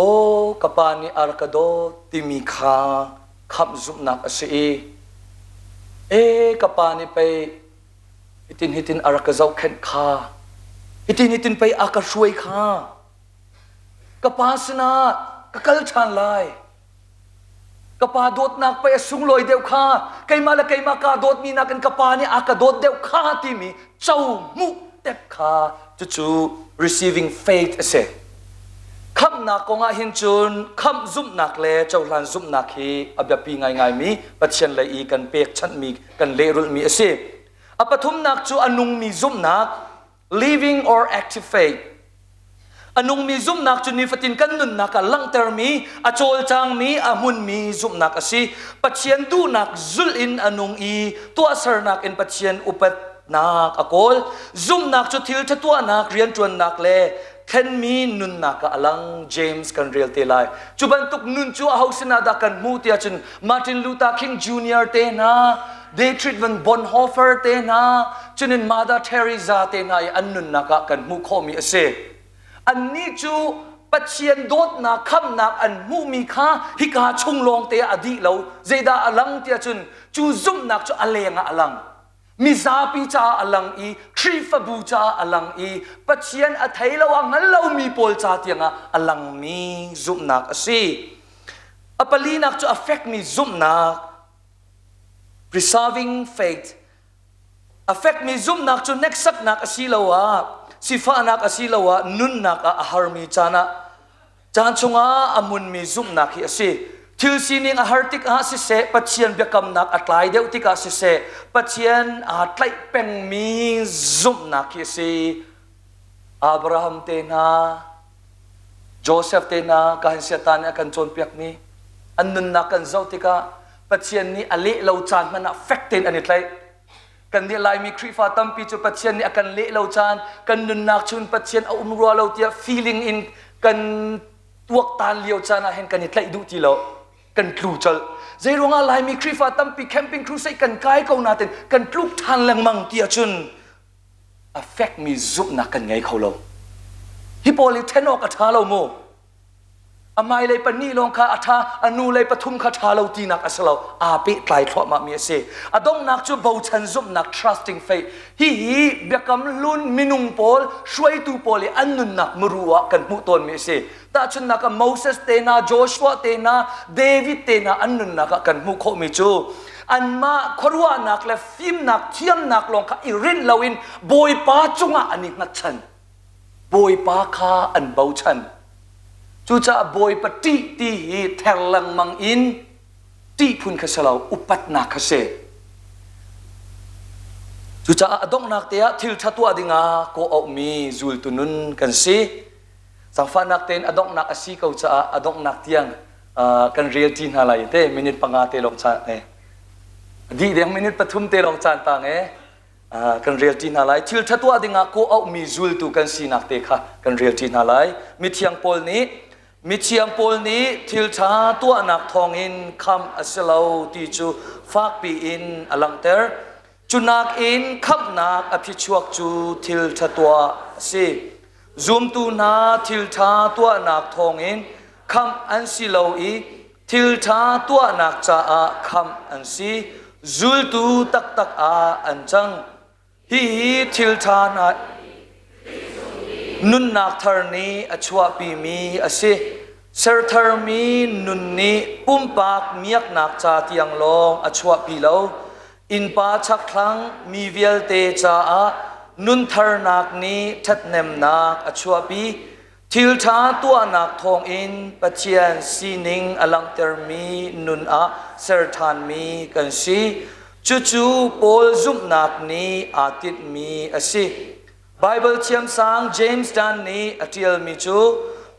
Speaker 1: Aw ka pa nih a rak ka dawt timi kha khamh zumhnak a si i e ka pa nih pei hitin hitin a rak ka zohkhenh kha hitin hitin pei a ka hruai kha ka pa sinah ka kal ṭhan lai Ka pa dawtnak pei a sunglawi deuh kha keimah le keimah kaa dawtmi nakin ka pa nih a ka dawt deuh kha timi co hmuh tep kha cucu receiving faith a si. Khamhnak kong ah hin cun khamh zumhnak le cohlan zumhnak hi a biapi ngaingaimi Pathian lei i kan pekchanhmi kan lehrulhmi a si. A pathumnak cu a nungmi zumhnak living or active faith. A nungmi zumhnak cu nifatin kan nunnak ah langhtermi, a cawlcangmi, a hmunmi zumhnak a si. Pathian duhnak zulh in a nung i tuahsernak in Pathian upatnak a kawl. Zumhnak cu thil ṭha tuahnak, rianṭuannak le thlenmi nunnak ah a lang. James kan rel te lai. Cu bantuk nun cu aho sinah dah kan hmuh tiah cun Martin Luther King Jr. te hna, Dietrich von Bonhoeffer te hna, cunin Mother Teresa te hna i an nunnak ah kan hmuh khawhmi a si. Annih cu Pathian dawtnak khamhnak an hmuhmi kha hika chung lawng te ah a dih lo. Zeidah a lang tiah cun cu zumhnak cu a leng ah a lang. Mizapi caah a lang i Khrihfabu caah a lang i Pathian a thei lo a hngal lomi pawl ca tiangah a langmi zumhnak a si. A palinak cu a fekmi zumhnak preserving faith A fekmi zumhnak cu hneksaknak asiloah sifahnak asiloah nunnak ah a harmi caan ah caan chungah a hmunmi zumhnak hi a si. Thil sining a har tikah siseh, Pathian biakamnak a tlai deuh tikah siseh, Pathian aa tlaih pengmi zumhnak hi a si. Abraham te hna, Joseph te hna, kahin siata nih a kan cawnpiakmi an nunnak kan zoh tikah Pathian nih a leh lo caan hmanh ah fek tein an i tlaih. Kan nih Laimi Khrihfa tampi cu Pathian nih a kan leh lo caan, kan nunnak chun Pathian a um rua lo tiah feeling in kan tuaktan lio caan ah hin kan i tlaih duh ti lo. Kan tlu colh. Zeiruangah Laimi Khrihfa tampi camping crusade kan kai ko nain kan tluk ṭhan lengmang ti ahcun a fekmi zumhnak kan ngei kho lo. Hi pawl hi ṭhen awk a ṭha lo mu. A hmailei pahnih lawng kha a ṭha, a nulei pathum kha ṭha lo tinak a si lo. Aa pehtlai thluahmahmi a si. A donghnak cu bochan zumhnak trusting faith. Hihi biakam hlun minung pawl, hruaitu pawl i an nunnak muru ah kan hmuh tawnmi a si. Tahchunhnak ah Moses te hna, Joshua te hna, David te hna an nunnak ah kan hmuh khawhmi cu anmah khuaruahnak le fimnak, thiamnak lawng kha i rinh loin Bawipa cungah an i hngatchan. Bawipa kha an bochan. Cucaah Bawipa ṭih ti hi ther lengmang in ṭih phun kha si lo, upatnak kha si. Cucaah a donghnak te ah thil ṭha tuah dingah kawh auhmi zultu nun kan si. Zaangfahnak tein a donghnak a si ko caah a donghnak tiang kan rel ṭi hna lai te minute panga te lawng caan e. Dih deng minute pathum te lawng caan tang e. Kan rel ṭi hna lai. Thil ṭha tuah dingah kawh auhmi zultu kan sinak te kha kan rel ṭi hna lai. Mithiang Paul nih Mithiang Paul nih thil ṭha tuahnak thawngin khamh a si lo ti cu fakpi in a langhter. Cu nakin khamhnak a phichuak cu thil ṭha tuah a si. Zumtu hna thil ṭha tuahnak thawngin khamh an si lo i Thil ṭha tuahnak caah khamh an si, zultu taktak ah an cang. Hihi thil ṭha hna nunnak thar nih a chuahpimi a si. Sertharmi nun nih pumpak miaknak ca tiang lawng a chuahpi lo. Innpa chakthlang mi vialte caah nuntharnak nih ṭhathnemnak a chuahpi. Thilṭha tuahnak thawngin Pathian sining a langhtermi nun ah ser ṭhanmi kan si. Cucu Paul zumhnak nih aa tinhmi a si. Baibal thiamsang James Dunn nih a ṭialmi cu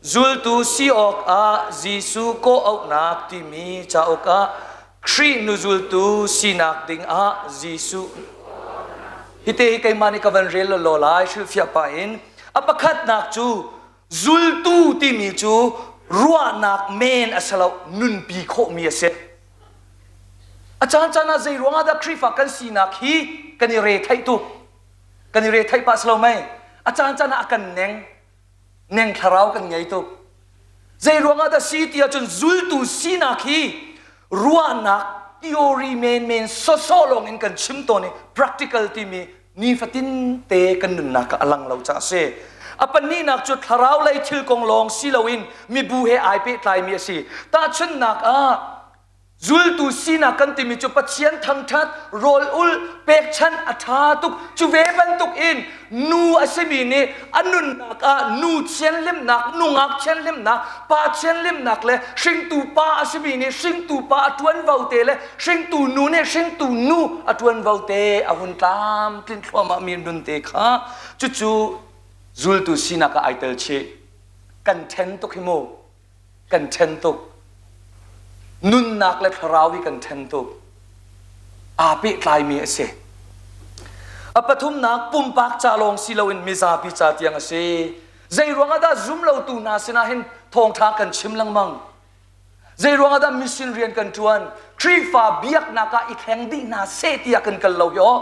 Speaker 1: zultu si awkah Jesuh kawhauhnak timi cauk ah Khrih hnuzultu sinak dingah Jesuh Hite hi keimah nih ka van rel law lai hrilhfiah pah in a pakhatnak cu zultu timi cu ruahnak men a si lo nunpi khawhmi a si. A caan caan ah zei ruangah dah Khrihfa kan sinak hi kan i re theih tuk kan i re theih pah si lo mei a caan caan ah a kan neng neng thlarau kan ngei tuk zei ruangah dah si ti ahcun zultu sinak hi ruahnak theory menmen sawsawh lawng in kan chim tawn i practical timi nifatin te kan nunnak ah a lang lo caah a si a pahnihnak cu thlarau lei thil kong lawng si loin mibu he ai pehtlaimi a si tahchunhnak ah Zultu sinak kan timi cu Pathian thangṭhat, rawl ul, pekchanh a ṭha tuk. Cu ve bantuk in nu a simi nih a nunnak ah nu thianhlimnak, nungak thianhlimnak, pa thianhlimnak le hringtu pa a simi nih hringtu pa a ṭuanvo te le hringtu nu nih hringtu nu a ṭuanvo te a hun tlamtlin thluahmahmi nun te kha cucu zultu sinak ah ai tel chih. Kan ṭhen tuk hi mu. Kan ṭhen tuk. Nunnak le thlarau hi kan ṭhen tuk. Aa pehtlaimi a si. A pathumnak pumpak ca lawng si loin mizapi ca tiang a si. Zei ruangah dah zumlotu hna sinah hin thawngṭha kan chim lengmang? Zei ruangah dah mission rian kan ṭuan? Khrihfa biaknak ah i thleng dih hna seh tiah kan kal lo hi aw.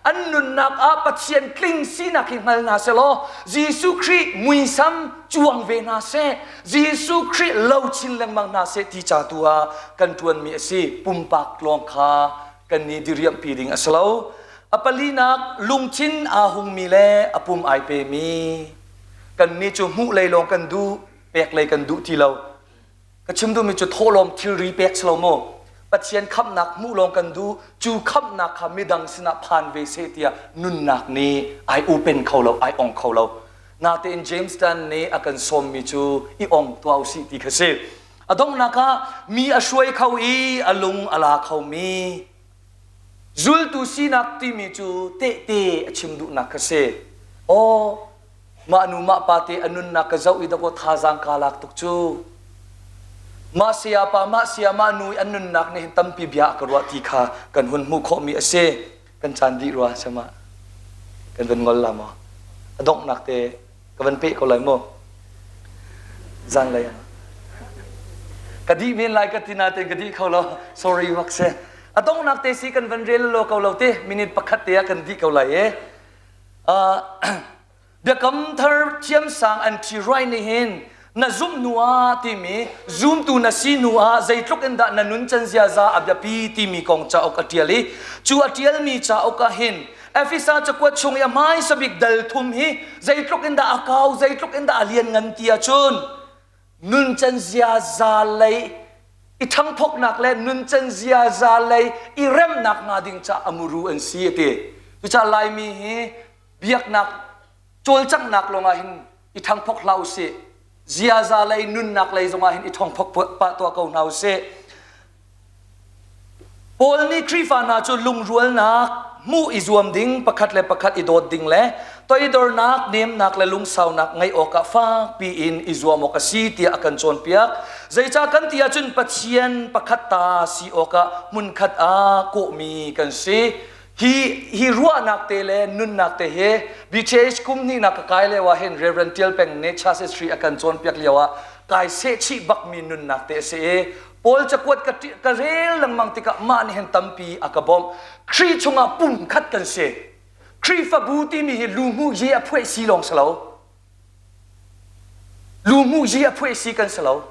Speaker 1: An nunnak ah Pathian tling sinak hi hngal hna seh law Jesuh Khrih muisam cuang ve hna seh, Jesuh Khrih lo chin lengmang hna seh ti ca tu ah kan ṭuanmi a si. Pumpak lawng kha kan nih diriamhpi ding a si lo. A palinak lungthin aa hungmi le a pum ai pemi. Kannih cu hmuh lei lawng kan duh, pek lei kan duh ti lo. Ka chim duhmi cu thawhlawm thilri pek si lo mu. Pathian khamhnak hmuh lawng kan duh, cu khamhnak kha midang sinah phan ve seh tiah nunnak nih ai open kho lo, ai ong kho lo. Natein James Dunn nih a kan sawmmi cu i ong tuah usih ti kha si. A donghnak ah mi a hruai kho i a lung a la khomi zultu sinak timi cu tehte a chim duhnak kha si. Aw, mah nu mah pa te a nunnak ka zoh i dakaw thazaang kaa lak tuk cu. Mah saya pa mah saya mah nu i an nunnak nih hin tampi bia a ka ruah ti kha kan hun hmuh khawhmi a si. Kan caan dih rua sama. Kan van ngol la maw? A donghnak te ka van peh ko lai mu. Zanlei ah. Ka dih men lai ka ti nain ka dih kho lo. Sorry bak si. A donghnak te si kan van rel lo ko lo te minute pakhat te ah kan dih ko lai e. Biakam thar thiamsang an ṭhi ruai nih hin na zumh hnu ah timi zumtu na si hnu ah zeitluk in dah na nun can ziaza a biapi timi kong cauk a ṭial i cu a ṭialmi cauk ah hin Efesa cakuat chung i a hmaisa bik dal thum hi zeitluk in dah a kau zeitluk in dah a lianngan ti ahcun nuncan ziaza lei i ṭhangphoknak le nuncan ziaza lei i remnak hnga ding ca a muru an si a ti. Cucaah Laimi hi biaknak cawlcanghnak lawngah hin i ṭhangphok hlah usih. Ziaza lei nunnak lei zongah hin i ṭhangphok pah tuah ko hna usih. Paul nih Khrihfa hna cu lungrualnak hmuh i zuam ding, pakhat le pakhat i dawt ding le toidornak, nemnak le lungsaunak ngeih awkah fakpi in i zuam awk a si tiah a kan cawnpiak. Zeicah kan ti ahcun Pathian pakhat ta si awkah hmunkhat ah kawhmi kan si. Hi, hi ruahnak te le nunnak te hi BTH kum hnihnak ka kai lio ah hin Reverend Tial Peng nih Church History a kan cawnpiak lio ah kai sehchih bakmi nunnak te a si i Paul cakuat ka, ka rel lengmang tikah mah nih hin tampi a ka bawmh. Khrih chungah pum khat kan si. Khrihfabu timi hi lu hmu yi a phueh si lawng si lo. Lu hmu yi a phueh si kan si lo.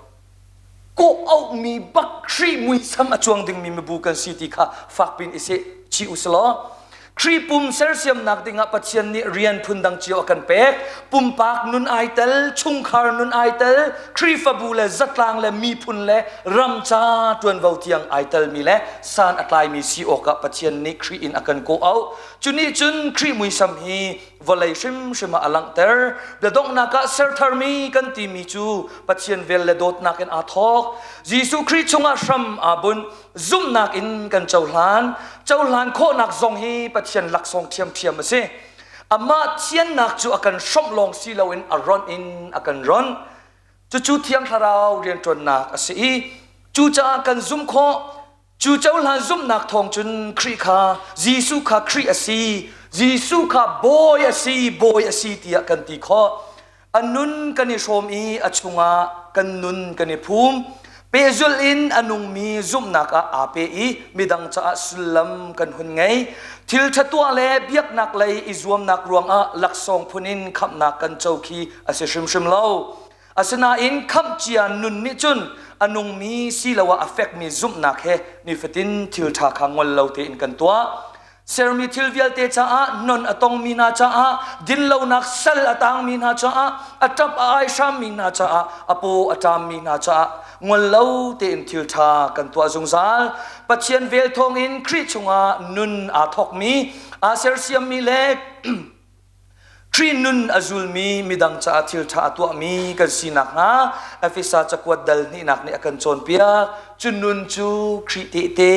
Speaker 1: Kawh auhmi bak Khrih muisam a cuang dingmi mibu kan si ti kha fakpin i seh chih u law. Khrih pum sersiamnak dingah Pathian nih rian phundang cio a kan pek. Pumpak nun ai tel, chungkhar nun ai tel, Khrihfabu le zatlang le miphun le ram ca ṭuanvo tiang ai telmi le san a tlaimi si awkah Pathian nih Khrih in a kan kawh auh. Cu nih cun Khrih muisam hi vawlei hrimhrim ah a langhter. Biadonghnak ah sertharmi kan timi cu Pathian vel le dawtnak in aa thawk. Jesuh Khrih chungah hram aa bunh. Zumhnak in kan cohlan. Cohlan khawhnak zong hi Pathian laksawng ṭhiamṭhiam a si. Amah thiannak cu a kan hrawmh lawng si loin a ronh in a kan ronh. Cucu Thiang Thlarau rianṭuannak a si i cucaah kan zumh khawh. Cu cohlan zumhnak thawng cun Khrih kha Jesuh kha Khrih a si, Jesuh kha Bawi a si, Bawi a si tiah kan ti khawh. A nun kan i hrawm i a chungah kan nun kan i phum. Pehzulh in a nungmi zumhnak ah aa pe i midang caah sullam kan hun ngei. Thil ṭha tuah le biaknak lei i zuamnak ruangah laksawng phun in khamhnak kan co khi a si hrimhrim lo. Asinain khamh cia nun nih cun a nungmi siloah a fekmi zumhnak he nifatin thil ṭha kha ngol lo tein kan tuah. Sermi thil vialte caah non a tongmi hna caah dinlonak sal a tangmi hna caah a ṭap a aihrammi hna caah a paw a ṭammi hna caah ngol lo tein thil ṭha kan tuah zungzal. Pathian vel thawngin Khrih chungah nun aa thawkmi, aa sersiammi le Khrih nun a zulmi midang caah thil ṭha a tuahmi kan si nakhnga Efesa cakuat dal hnihnak nih a kan cawnpiak. Cu nun cu Khrih tehte,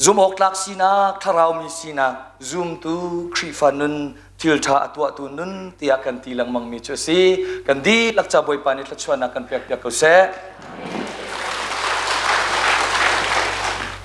Speaker 1: zumhawktlak sinak, thlaraumi sinak, zumtu Khrihfa nun, thil ṭha a tuahtu nun tiah kan ti lengmangmi cu a si. Kan dihlak ca Bawipa nih thluachuahnak kan pekpiak ko seh.